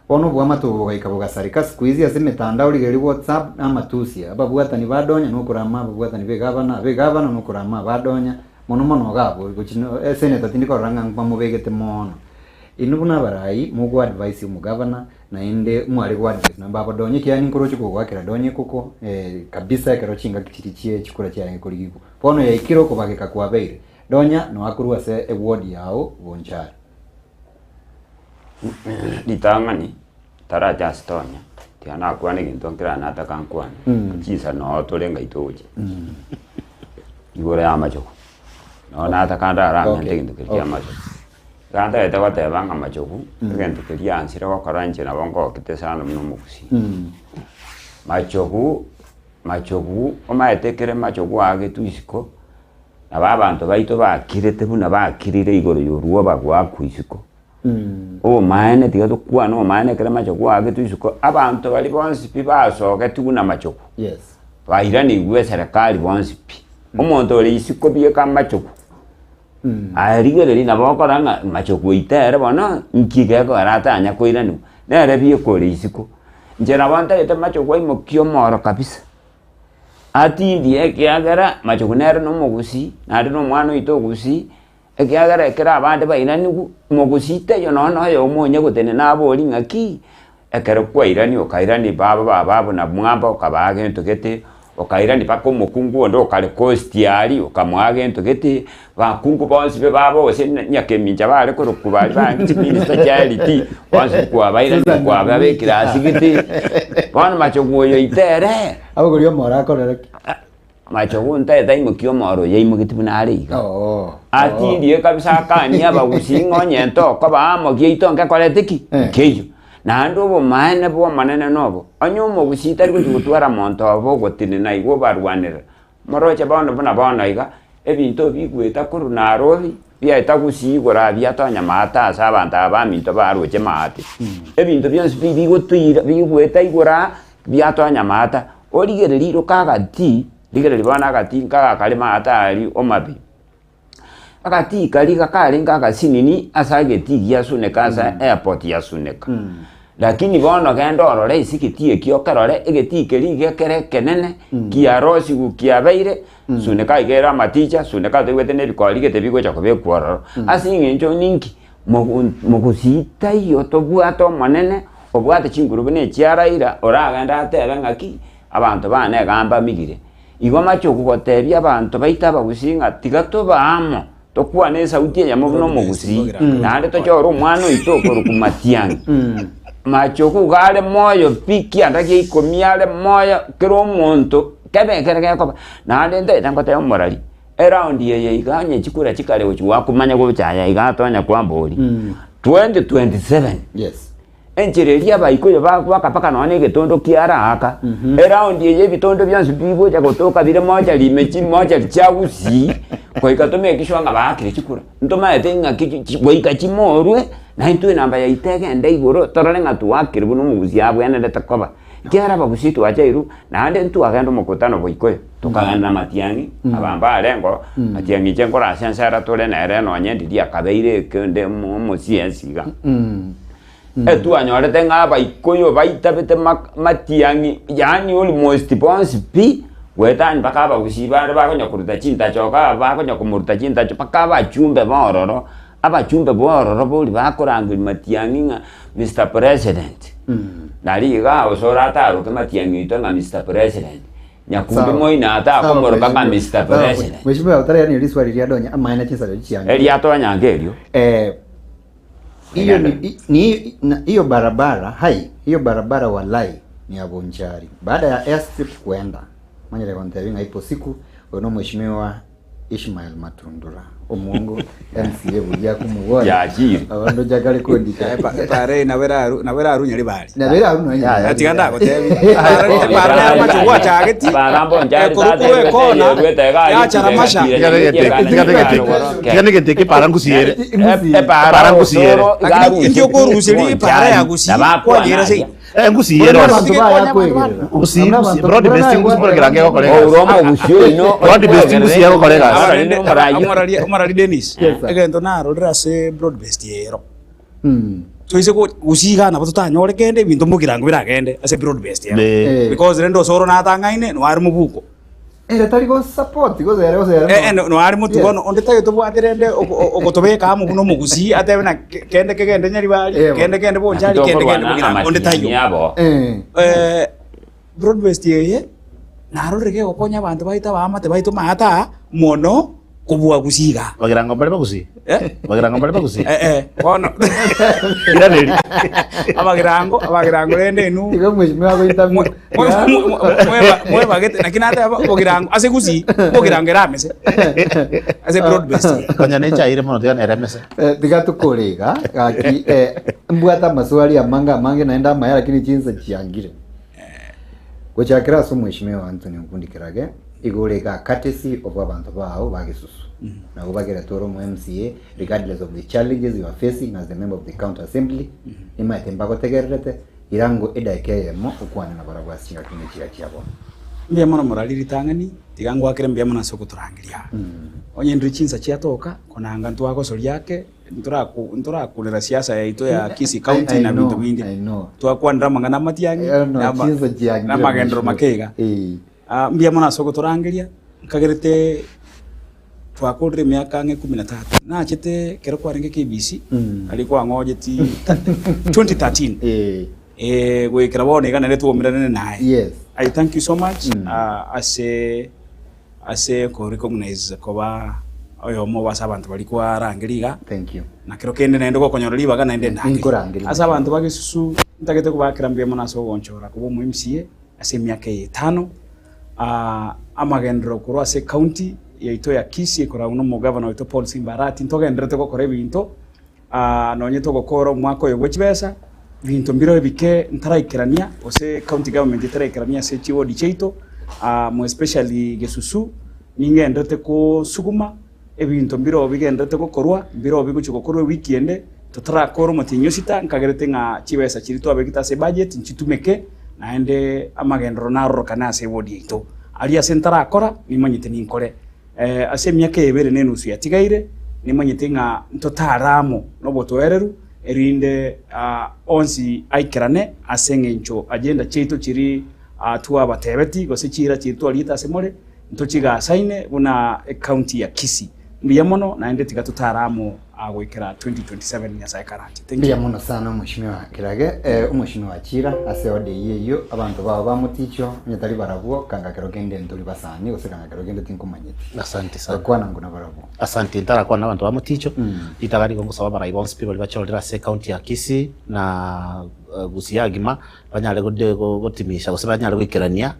Bono oboamate obo bogaika bogasareka siku hizi ase emetandao rigereria WhatsApp na amatusi, ababwatani ba Donya nokorama ababwatani b'egavana, ab'egavana nokorama aba Donya, mono mono iga abwo gochia no eseneta tindi korora ng'a mbamobegete moono. Inwe buna abarai mogo advise omogavana naende mware go advise na mbaba Donya ekiagera ninkoroche kogoakera Donya ekoko eh, kabisa ekero chingaki chiria chie chikura chiarenge korigigwa. Bono yaikire okobageka kwabeire. Donya noakorwe ase eward yao Bonchari. Ritang'ani taracha ase Donya, tiga nakwane egento nkere nataka nkwane, chinsa noo tore ngai togochia. Igoro ya amachogu, noo nataka ndaramente Okay, egento keria kia okay. amachogu. Iga ntagete goteba ng'a machogu, egento keria ansire gokora inche nabo ngokete sana buna omogusii. Machogu. Machogu, omaete ekere machogu aagetwe isiko, nabo abanto baito bakirete buna bakirire igoro ya orwoba goakwa isiko. Obomaene tiga tokwane obomaene ekere machogu aagetwe isiko, abanto baria bonsi pi basogetigwe na machogu, Yes. bairanigwe eserekari bonsi pi. Omonto ore isiko bieka amachogu, aye rigereria nabo okora ng'a machogu oito ere bono, nki gekogera atanya koiranigwa, nere bieka ore isiko. Inche nabo ntagete machogu aimokie omoro kabisa, atindie ekiagera machogu nere na omogusii, naende na omwana oito ogusii, ekiagera ekero abande bairanigwe, mogusii taiyo nonye na oyomo onye gotenena abori ng'aki, ekero kwairania okairania baba baba na mwamba okabaa gento gete, okairania mpaka omokungu onde okare coast aria okamoa gento gete, bakungu bonsi be baba gose nyakemincha bare korokwa baria ba chiminista chia LT, bonsi kwabairania kwababekire ase gete, bono machogu oyo itere. Abagori omoro akorere ki? Machogu ntaete aimokie omoro oyo aimogetie buna are iga. Oo. Atindie kabisa akanie abagusii ng'a onye ntokoba amo giaito ngekorete ki? Eh. Nkeiyo. Naende obomaene bw'Omonene nobo, onye omogusii tari gochia gotwara monto obo ogotenena igo obarwanerera, moroche bono buna bono iga, ebinto bigweta korwa Nairobi, biaeta gusii igoro aa biatonya maate ase abanto aba baminto baroche maate. Ebinto bionsi pi bigotoira bigweta igoro aa, biatonya maata, origereria iroka agatii, rigereria bono agatii nkagakare maate aria Homabay. Agatii karia gakarenge agasinini ase agetii gia Suneka ase airport ya Suneka. Lakini bono genda orore ase egetii ekio okerore, egetii keria iga ekere ekenene, kiarosiwu kiabeire, Suneka iga ere amaticha, Suneka toigwete na ebikori gete bigocha kobekwa ororo. Ase eng'encho ninki? Mogo mogosii taiyo tobwate omonene, obwate chinguru buna echia Raila, oragende atebe ng'aki, abanto bane iga mbamigire. Igo mache gotebia abanto baito abagusii ng'a tiga tobe amo, tokwane esauti eyemo buna omogusii, naende tochore omwana oito okorokwa Matiang'i. Mache okwo iga are moyo pi kianda gia ikomi are moyo, kera omonto kebe ekere gekoba. Naende ntagete ngotebe omorari, eroundi eye iga onye chikura chikare gochi gwakomanya gocha aya iga tonya kwamboria, 2027. Yes. Enchera eria Abaikuyu bagoaka mpaka nonya na egetondo kiaraaka, eraundi eye ebitondo bionsi bigocha gotoka bire mochari ime chimochari chia gusii, goika to make sure ng'a baakire chikura. Ntomaete ng'aki chi goika chimorwe, na intwe enamba yaito egende igoro, torore ng'a twaakire buna omogusii abwenerete koba. Ekiagera abagusii twachairwe, naende ntwagenda omokutano boikoyo, tokagenda na matiang'i, aba mbarengo, matiang'i inche nkore ase ensera tore nere nonye ndiria akabeire ekende omo omosiensi iga. Etwanyorete ng'a Abaikuyu baitabete matiang'i, yaani almost bonsi pi, goetania mpaka abagusii bande bakonya koruta chintacho igaa bakonya komoruta chintacho mpaka abachumbe ba ororo, abachumbe ba ororo boria bakorangeria matiang'i ng'a Mister President, nari igaa gose orataroke matiang'i oito ng'a Mister President, nyakundi moino atakomoroka ng'a Mister President. Mheshimiwa otarairaneri riswali riria Donya amaene chinsacho chiange. Eria Tonyange erio. Hiyo ni, ni, na, hiyo barabara hai hiyo barabara walai ni ya Bonchari baada ya airstrip kuenda manyire gontebi ng'a ipo siku oyo no mheshimiwa Ishmael Matundura omongo MCA buya kumubora Yachire. abandu chakare kondika Epara nabo eraru nabo erarunya ribari. nabo eraru nonya Yaya. Tiga ndagotebi. Epara nero amachugu achageti. Ekorokwa ekona yachara masha. Tiga negete eke epara ngusiere. Epara ngusiere. Lakini inki okoruseria epara ya gusii, kwanyera seino. Eh, ngusiere Abanto onsi. baya kwegerera. Gusii, gusii. Broad based ngusi bora kirange gokora egasi. Broad based ngusi egokora egasi. Omorari Dennis, Yes, sir. egento narorire ase broad based ero. Mm. Toise go- gusii iga nabo totanyore kende ebinto mbogirango biragende ase broad based ero. Eh. Because rende osoro natang'aine noare mobuko. Ere tari go support gose ere gose ere Eh, eh, noare motuko Yes. ono onde tagete obwate rende oko- o- okotobeka amo buna omogusii atebe na ke- kende kegende Nyaribari, Eh, kende kende Bonchari, kende kende Bogirango, onde taiyo. Eh. Eh, broad based eye narorire kegokonya abanto baito abaamate baito maate aa mono kobua gusii igaa. Bagirango mbare bagusii? Eh? Bagirango mbare bagusii? Eh, eh, bono Iraneri. abagirango abagirango rende inwe Igo mheshimiwa agointerview. mwe- mwe- mwe- mweba- mwebagete lakini nateba bogirango ase gusii bogirango eramese ase broad based Konya nechaire mono tiga neremese. Eh, tiga tukore iga gaki eh, mbwate amaswali amange amange naende amaya lakini chinsa chiangire. Gochakera ase omweshimiwa Anthony Onkundi Kerage, igo ore igaa courtesy of abanto bao ba Gesusu. Nabo bagerete ore omo MCA regardless of the challenges you are facing as the member of the county assembly, nimaete mbagotegererete, ira ngo edaika eyemo okwane nabarabwo ase chingaki buna echiria chia bono. Mbuya mono morari ritang'ani, tiga ngwakere mbuya mono ase ogotorangeria aa. Onye ndire chinsa chiatoka, konanga ntwagosoria ake, ntoraku ntorakurera siasa yaito ya Kisii County I na binto know, binde. I know. Twakwanera amang'ana amatiang'i, Eh, no, na ama- chinsa chiangire na amagenderero mheshimiwa. make iga. Eh. Ah, mbuya mono ase ogotorangeria, nkagerete twakorire emiaka ang'e kumi na tatu. Nachete ekero kwarenge KBC, aria kwang'ocheti 2013. Eh. Eh, goikera bono iga naende twaumeranire naye. Yes. I thank you so much ah, ase ase ko recognize koba oyomo ase abanto baria kwarangeria iga. Thank you. Na kero kende naende gokonyora ribaga naende ndangerie. Ninkorangerie. Ase abanto ba Gesusu ntagete kobakera mbuya mono ase ogonchora koba omo MCA ase emiaka eye etano. Ah, amagenderero korwa ase ecounty yaito ya Kisii ekoragwa na omogavana oito Paul Simba Arati ntogendererete gokora ebinto ah, nonye togokora omwaka oyo bwe chibesa, binto mbiro ebike ntaraikerania gose county government etaraikerania ase chiward chiaito ah, more especially Gesusu ningendererete kosuguma Ebinto mbireo bigendererete gokorwa, mbireo bigochia gokorwa ewiki ende, totarakora omotienyi o sita, nkagerete ng'a chibesa chiria twabegete ase ebudget nchitumeke, naende amagenderero narorokane ase eward yaito. Aria ase ntarakora, nimanyete ninkore. Ase emiaka eye ebere na enusu yatigaire, nimanyete ng'a ntotare amo nobotoereru, erinde onsi aikerane ase eng'encho agenda chiaito chiria twabatebeti, gose chiira chiria twariete ase more, Ntochigasaine buna ecounty ya Kisii. Mbuya mono naende tiga totare amo goikera 2027 Nyasae karanche. Thank Mbuya you. mono sana omweshimiwa Kirage, eh, omweshimiwa Chira ase order eyio eyio abanto bao bamotichio onye tari barabwo kanga kero kende ntori basani gose kanga kero kende tinkomanyeti. Asante sana. Kwana nguna barabwo. Asante ntarakwana na abanto ba Moticho, ritang'ani nigo ngosaba abarai bonsi pi baria bachorire ase ecounty ya Kisii na Gusii agima banyare gode gotimisha gose banyare goikerania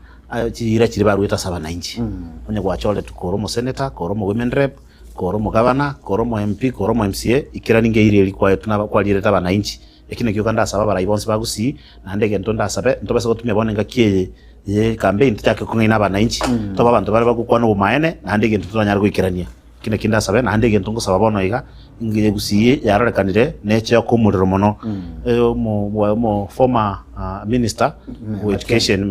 Chiira chiria baruete ase abananchi, onye gwachoretwe kore omosenator, kore omowomen rep, kore omogavana, kore omo MP, kore omo MCA, ikerani ngeira eria kwaetwe na kwarierete abananchi. Eki nakio iga ndasabe abarai bonsi ba Gusii, naende egento ndasabe, ntobase gotumia bono engaki eye ye campaign tochake kong'aina abananchi, tobe abanto bare bagokwana obomaene, naende egento toranyare goikerania. Eki nakio ndasabe, naende egento ngosaba bono iga, ng'a Gusii yarorekanire necheoka omorero mono. Omo omo former minister wa education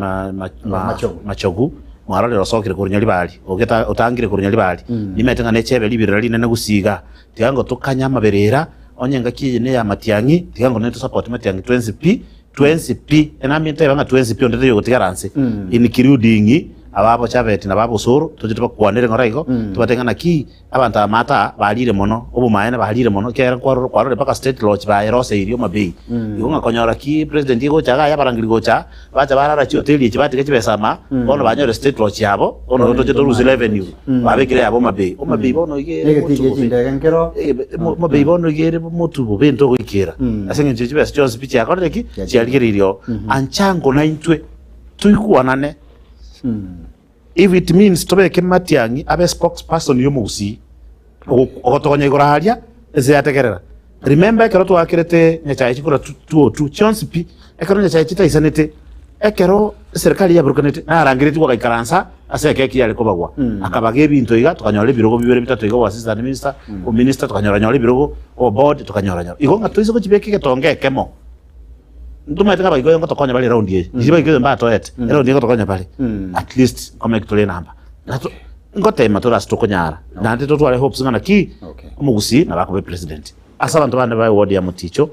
Machogu, mwarorire osokire korwa Nyaribari, ogeta otangire korwa Nyaribari, nimanyete ng'a nechebe ribirira rinene Gusii igaa. Tiga ngo tokanye amaberera, onye engaki eye neya Matiang'i, tiga ngo nere tosupport Matiang'i twensi pi, Twensi pi, enambi ntebe ng'a twensi pi onde taiyo ogotigara nse, including ababo Chabeti na babo Osoro, toche tobakwanere ng'ora igo, tobatebie ng'a naki abanto aba maate aa barire mono, obomaene barire mono, ekiagera nkwarora kwarorire mpaka state lodge baeroseirie Homa-Bay. Igo ng'a konyora ki president egocha iga aye abarangeri gocha aa, bacha barara chihoteli echi batiga chibesa ama, bono banyore state lodge yabo, bono igo toche torusie revenue, babekire yabo Homa-Bay. Homa-Bay bono iga ere Negetii motu gie bobe. chindege nkero. Homa-Bay bono iga ere motu bobe ntogoikera. Ase eng'encho chibesa chionsi pi chiakorire ki? Chiarigereirie oo. Anchango naintwe toigwanane. If it means tobeke Matiang'i abe spokesperson y'omogusii, ogotogonya igoro aria, ense yategerera. Remember ekero twaakerete Nyachae chikura 202 chionsi pi, ekero Nyachae chitaisanete, ekero eserikari yaburukanete, narangeretigwe agaikaransa ase ekeki yare kobagwa, akabaga ebinto iga, tokanyora ebirogo bibere bitato iga, obo assistant minister, ominister, tokanyora nyora ebirogo, obo board, tokanyora nyora. Igo ng'a toise gochibeka egetonga ekemo, ntomaete ng'a abaikoyo ngotokonya bare eround eye, riria abaikoyo mbatoete, eround eye ngotokonya bare, at least nkomeki tore enamba. Nato ngotema tore ase tokonyara, naende totware hopes ng'a naki, omogusii nabo akoba epresident. Ase abanto bande ba eward ya Moticho,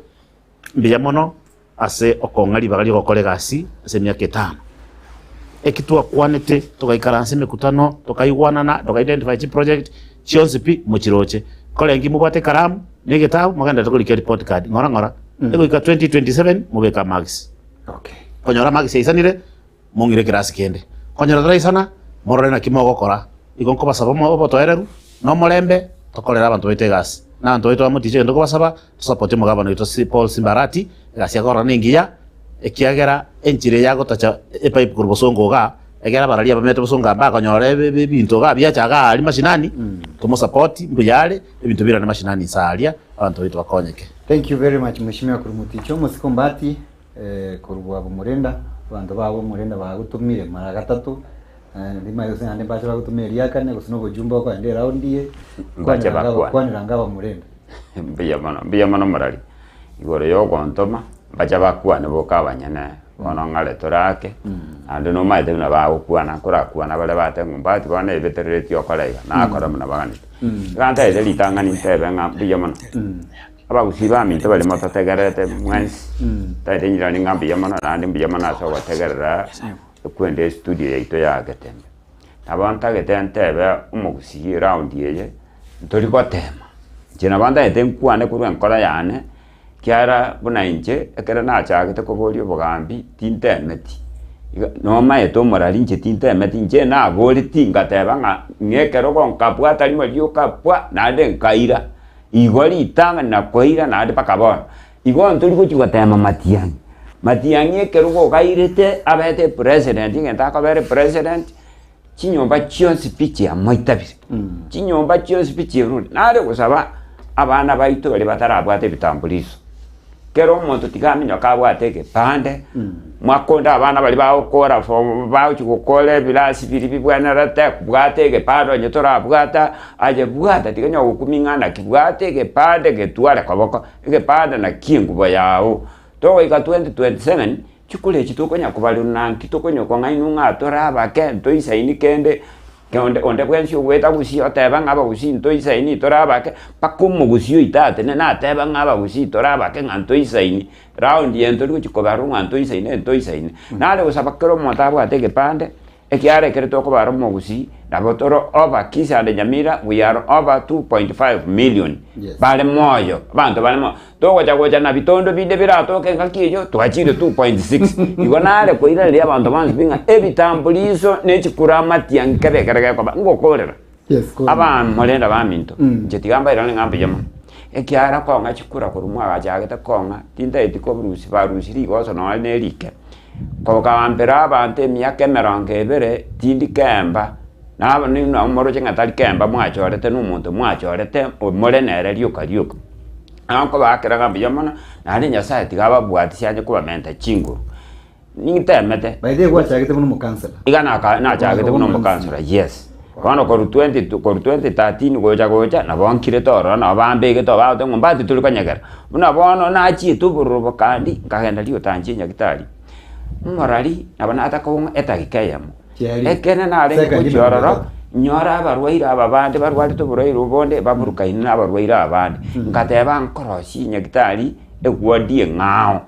mbuya mono ase okong'a ribaga ri'ogokora egasi ase emiaka etano. Eki twakwanete, togaikaransa emekutano, tokaigwanana, toka identify chiproject chionsi pi mochiroche. Korenge mobwate ekaramu na egetabu mogenderete korika ereport card ng'ora ng'ora, egoika 2027 mobeke amarks. Okay. Konyora amarks aisanire, mong'ire ekerasi kende. Konyora taraisana, morore naki mogokora. Igo nkobasaba omo obotoereru, na omorembe, tokorere abanto baito egasi. Na abanto baito bamotiche egento nkobasaba, tosapotie omogabana oito si Paul Simba Arati, egasi akorora nengiya, ekiagera enchera eye agotacha epipe korwa bosongo igaa, ekero abararia abamete bosongo aa mbakonyora ebe ebinto igaa biacha igaa aria mashinani, tomosapoti, mbuya are, ebinto birane mashinani inse aria, abanto baito bakonyeke. Thank you very much Mheshimiwa korwa Moticho, omosike Ombati, korwa Bumurenda. Abanto bago omorende bagotomire mara gatato, ndimanye gose naende mbache bagotome eria kane gose na obojumbe okoenda eround eye, Mbache kwanera anga bakwane. kwanera anga abamorende. Mbuya mono, mbuya mono morari, igoro ya ogontoma, mbache bakwane boka abanyene, bono ng'are tore ake, naende nomaete buna bagokwana, nkorakwana bare bateba ng'a ombati bono ebetereretie okore iga, nakora buna baganete. Iga ntaete ritang'ani ntebe ng'a mbuya mono. Abagusii baminto baria mototegererete mwensi, ntaete nyirani ng'a mbuya mono naende mbuya mono ase ogotegerera ekwende estudio yaito ya Getembe. Nabo ntagete ntebe omogusii eround eye, ntori gotema, inche nabo ntagete nkwane korwa enkoro yane, ekiagera buna inche ekero nachagete koboria obogambi tintemeti, iga nomaete omorari inche tintemeti, inche naboreti ngateba ng'a ng'a ekerogo nkabwata rimo rioka pwa, naende nkaira. Igo ritang'ani na koira naende mpaka bono. Igo ntori gochia gotema matiang'i. Matiang'i ekero gogairete abete epresident egento akobera epresident, chinyomba chionsi pi chiamoitabire, chinyomba chionsi pi chierure. Nare gosaba abana baito baria batarabwata ebitambulisho. Kera omonto tiga aminyoke abwate egepande, mwakonde abana baria bagokora form bagochi gokora ebirasi biria bibwenerete, bwata egepande onye torabwata, aye bwata tiga onye gokumia ng'a naki, bwata egepande getware koboko, egepande naki engubo yago. Togoika 2027, chikura echi tokonya kobarerwa na nki tokonya kong'ainwa ng'a tore abake ntoisaini kende. Onde onde bwensi ogoeta gusii oteba ng'a abagusii ntoisaini tore abake, mpaka omogusii oito atenene atebe ng'a abagusii tore abake ng'a ntoisaini, round eye ntori gochia kobarwa ng'a ntoisaine ntoisaine. Nare gosaba kera omonto abwate egepande, ekiagera ekere tokobara omogusii, nabo tore over Kisii and Nyamira we are over 2.5 million Yes. bare moyo, abanto bare moyo. Togocha gocha na bitondo binde biratoke engaki eyio, twachire 2.6. Igo nare koiraneria abanto bonsi pi ng'a ebitambuliso ne chikura amatiang'i kebe ekere gekoba, ngokorera. Yes, korera. Abamorenda baminto, inche tiga mbairane ng'a mbuya mono. Ekiagera kong'a chikura korwa mwagachagete kong'a, tintageti korusia barusia rigoso nonye na erike. Kogambera abanto emiaka emerongo ebere, tindi kemba, nabo nabo moroche ng'a tari kemba mwachorete na omonto mwachorete more nere rioka rioka. Nabo nkobaakera ng'a mbuya mono, naende Nyasaye tiga ababwatisie anye kobamenta chinguru. Nintemete. By the way gwachagete buna omokansela. Iga naka nachagete buna omokansela, yes. Bono korwa twenty korwa 2013 gocha gocha, nabo nkirete ororo nabo bambegete oo bagoteba ng'a ombati tori konyegera. Buna bono nachiete obororo bokandi, nkagenda riotanchia enyagitari, omorari nabo nataka kong'a edagika eyemo. Chiarire. Ekene narenge Second gochia emerongo ororo, etato. nyore abarwaire aba bande barwarete oborwaire obonde, baburukaine na abarwaire aba bande. Ngateba nkorosie enyagitari eward eng'ao.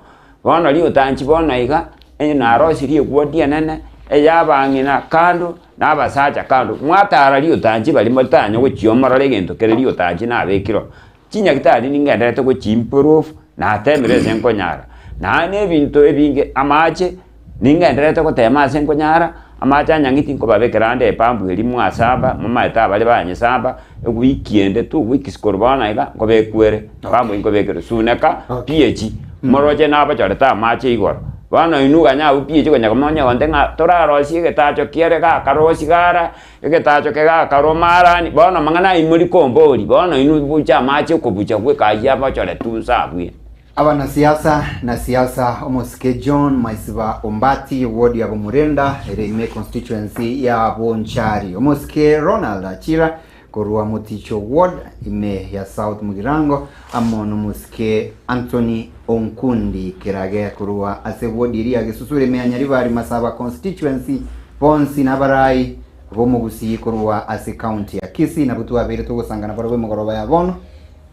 Bono riotanchi bono iga, onye narosirie eward enene, eya abang'ina kando, na abasacha kando, mwatara riotanchi baria motanye gochia omorore egento kere riotanchi nabekire oo. Chinyagitari ningendererete gochi improve, natemire ase nkonyara. Naende ebinto ebinge, amache, ningendererete gotema ase nkonyara, amache anyang'iti nkobabekera ande epampu eria mwasamba, momaete abaria banyesamba, ewiki ende two weeks korwa bono iga, nkobekwere, epampu nkobekere, suneka, pH, moroche nabochorete amache igoro. Bono inwe ganya abwo pH konya komonya onde ng'a torarosie egetacho kiare gakarosia gara. Egetacho kegakaroma Harani, bono amang'ana ayio mori komboria, bono inwe bucha amache okobucha gw'ekai abochore tunse abwo. Abanasiasa na siasa omosike John Maisiba Ombati ward ya Bomurenda ere ime constituency ya Bonchari. Omosike Ronald Achira korwa Moticho ward ime ya South Mugirango amo nomosike Anthony Onkundi Kerage korwa ase ward eria ya Gesusure ime ya Nyaribari Masaba constituency Bonsi nabarai b'omogusii korwa ase county ya Kisii nabwo twabeire togosangana barabwo emogoroba ya bono.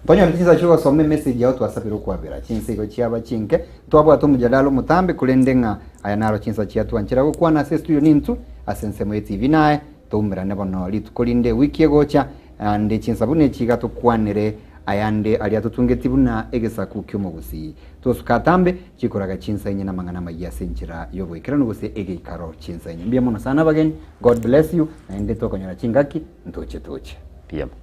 Ntonyorete chinsa chi'ogosoma emessage yao twasabire okwabera. Chinsa igo chiaba chinke. Ntwabwate omojadala omotambe korende ng'a aya naro chinsa chiatwanchera gokwana ase estudio nintwe ase ensemo ye TV naye toumerane bono rituko rinde ewiki egocha ande chinsa buna echi iga tokwanere ayande aria totungeti buna egesaku ki'omogusii. Tosuka atambe, chikoraga chinsa inye namang'ana amayia ase enchera y'oboikeranu gose egeikaro chinsa inye. Mbuya mono sana abageni, God bless you, naende tokonyora chingaki ntoche toche. Mbuya mono.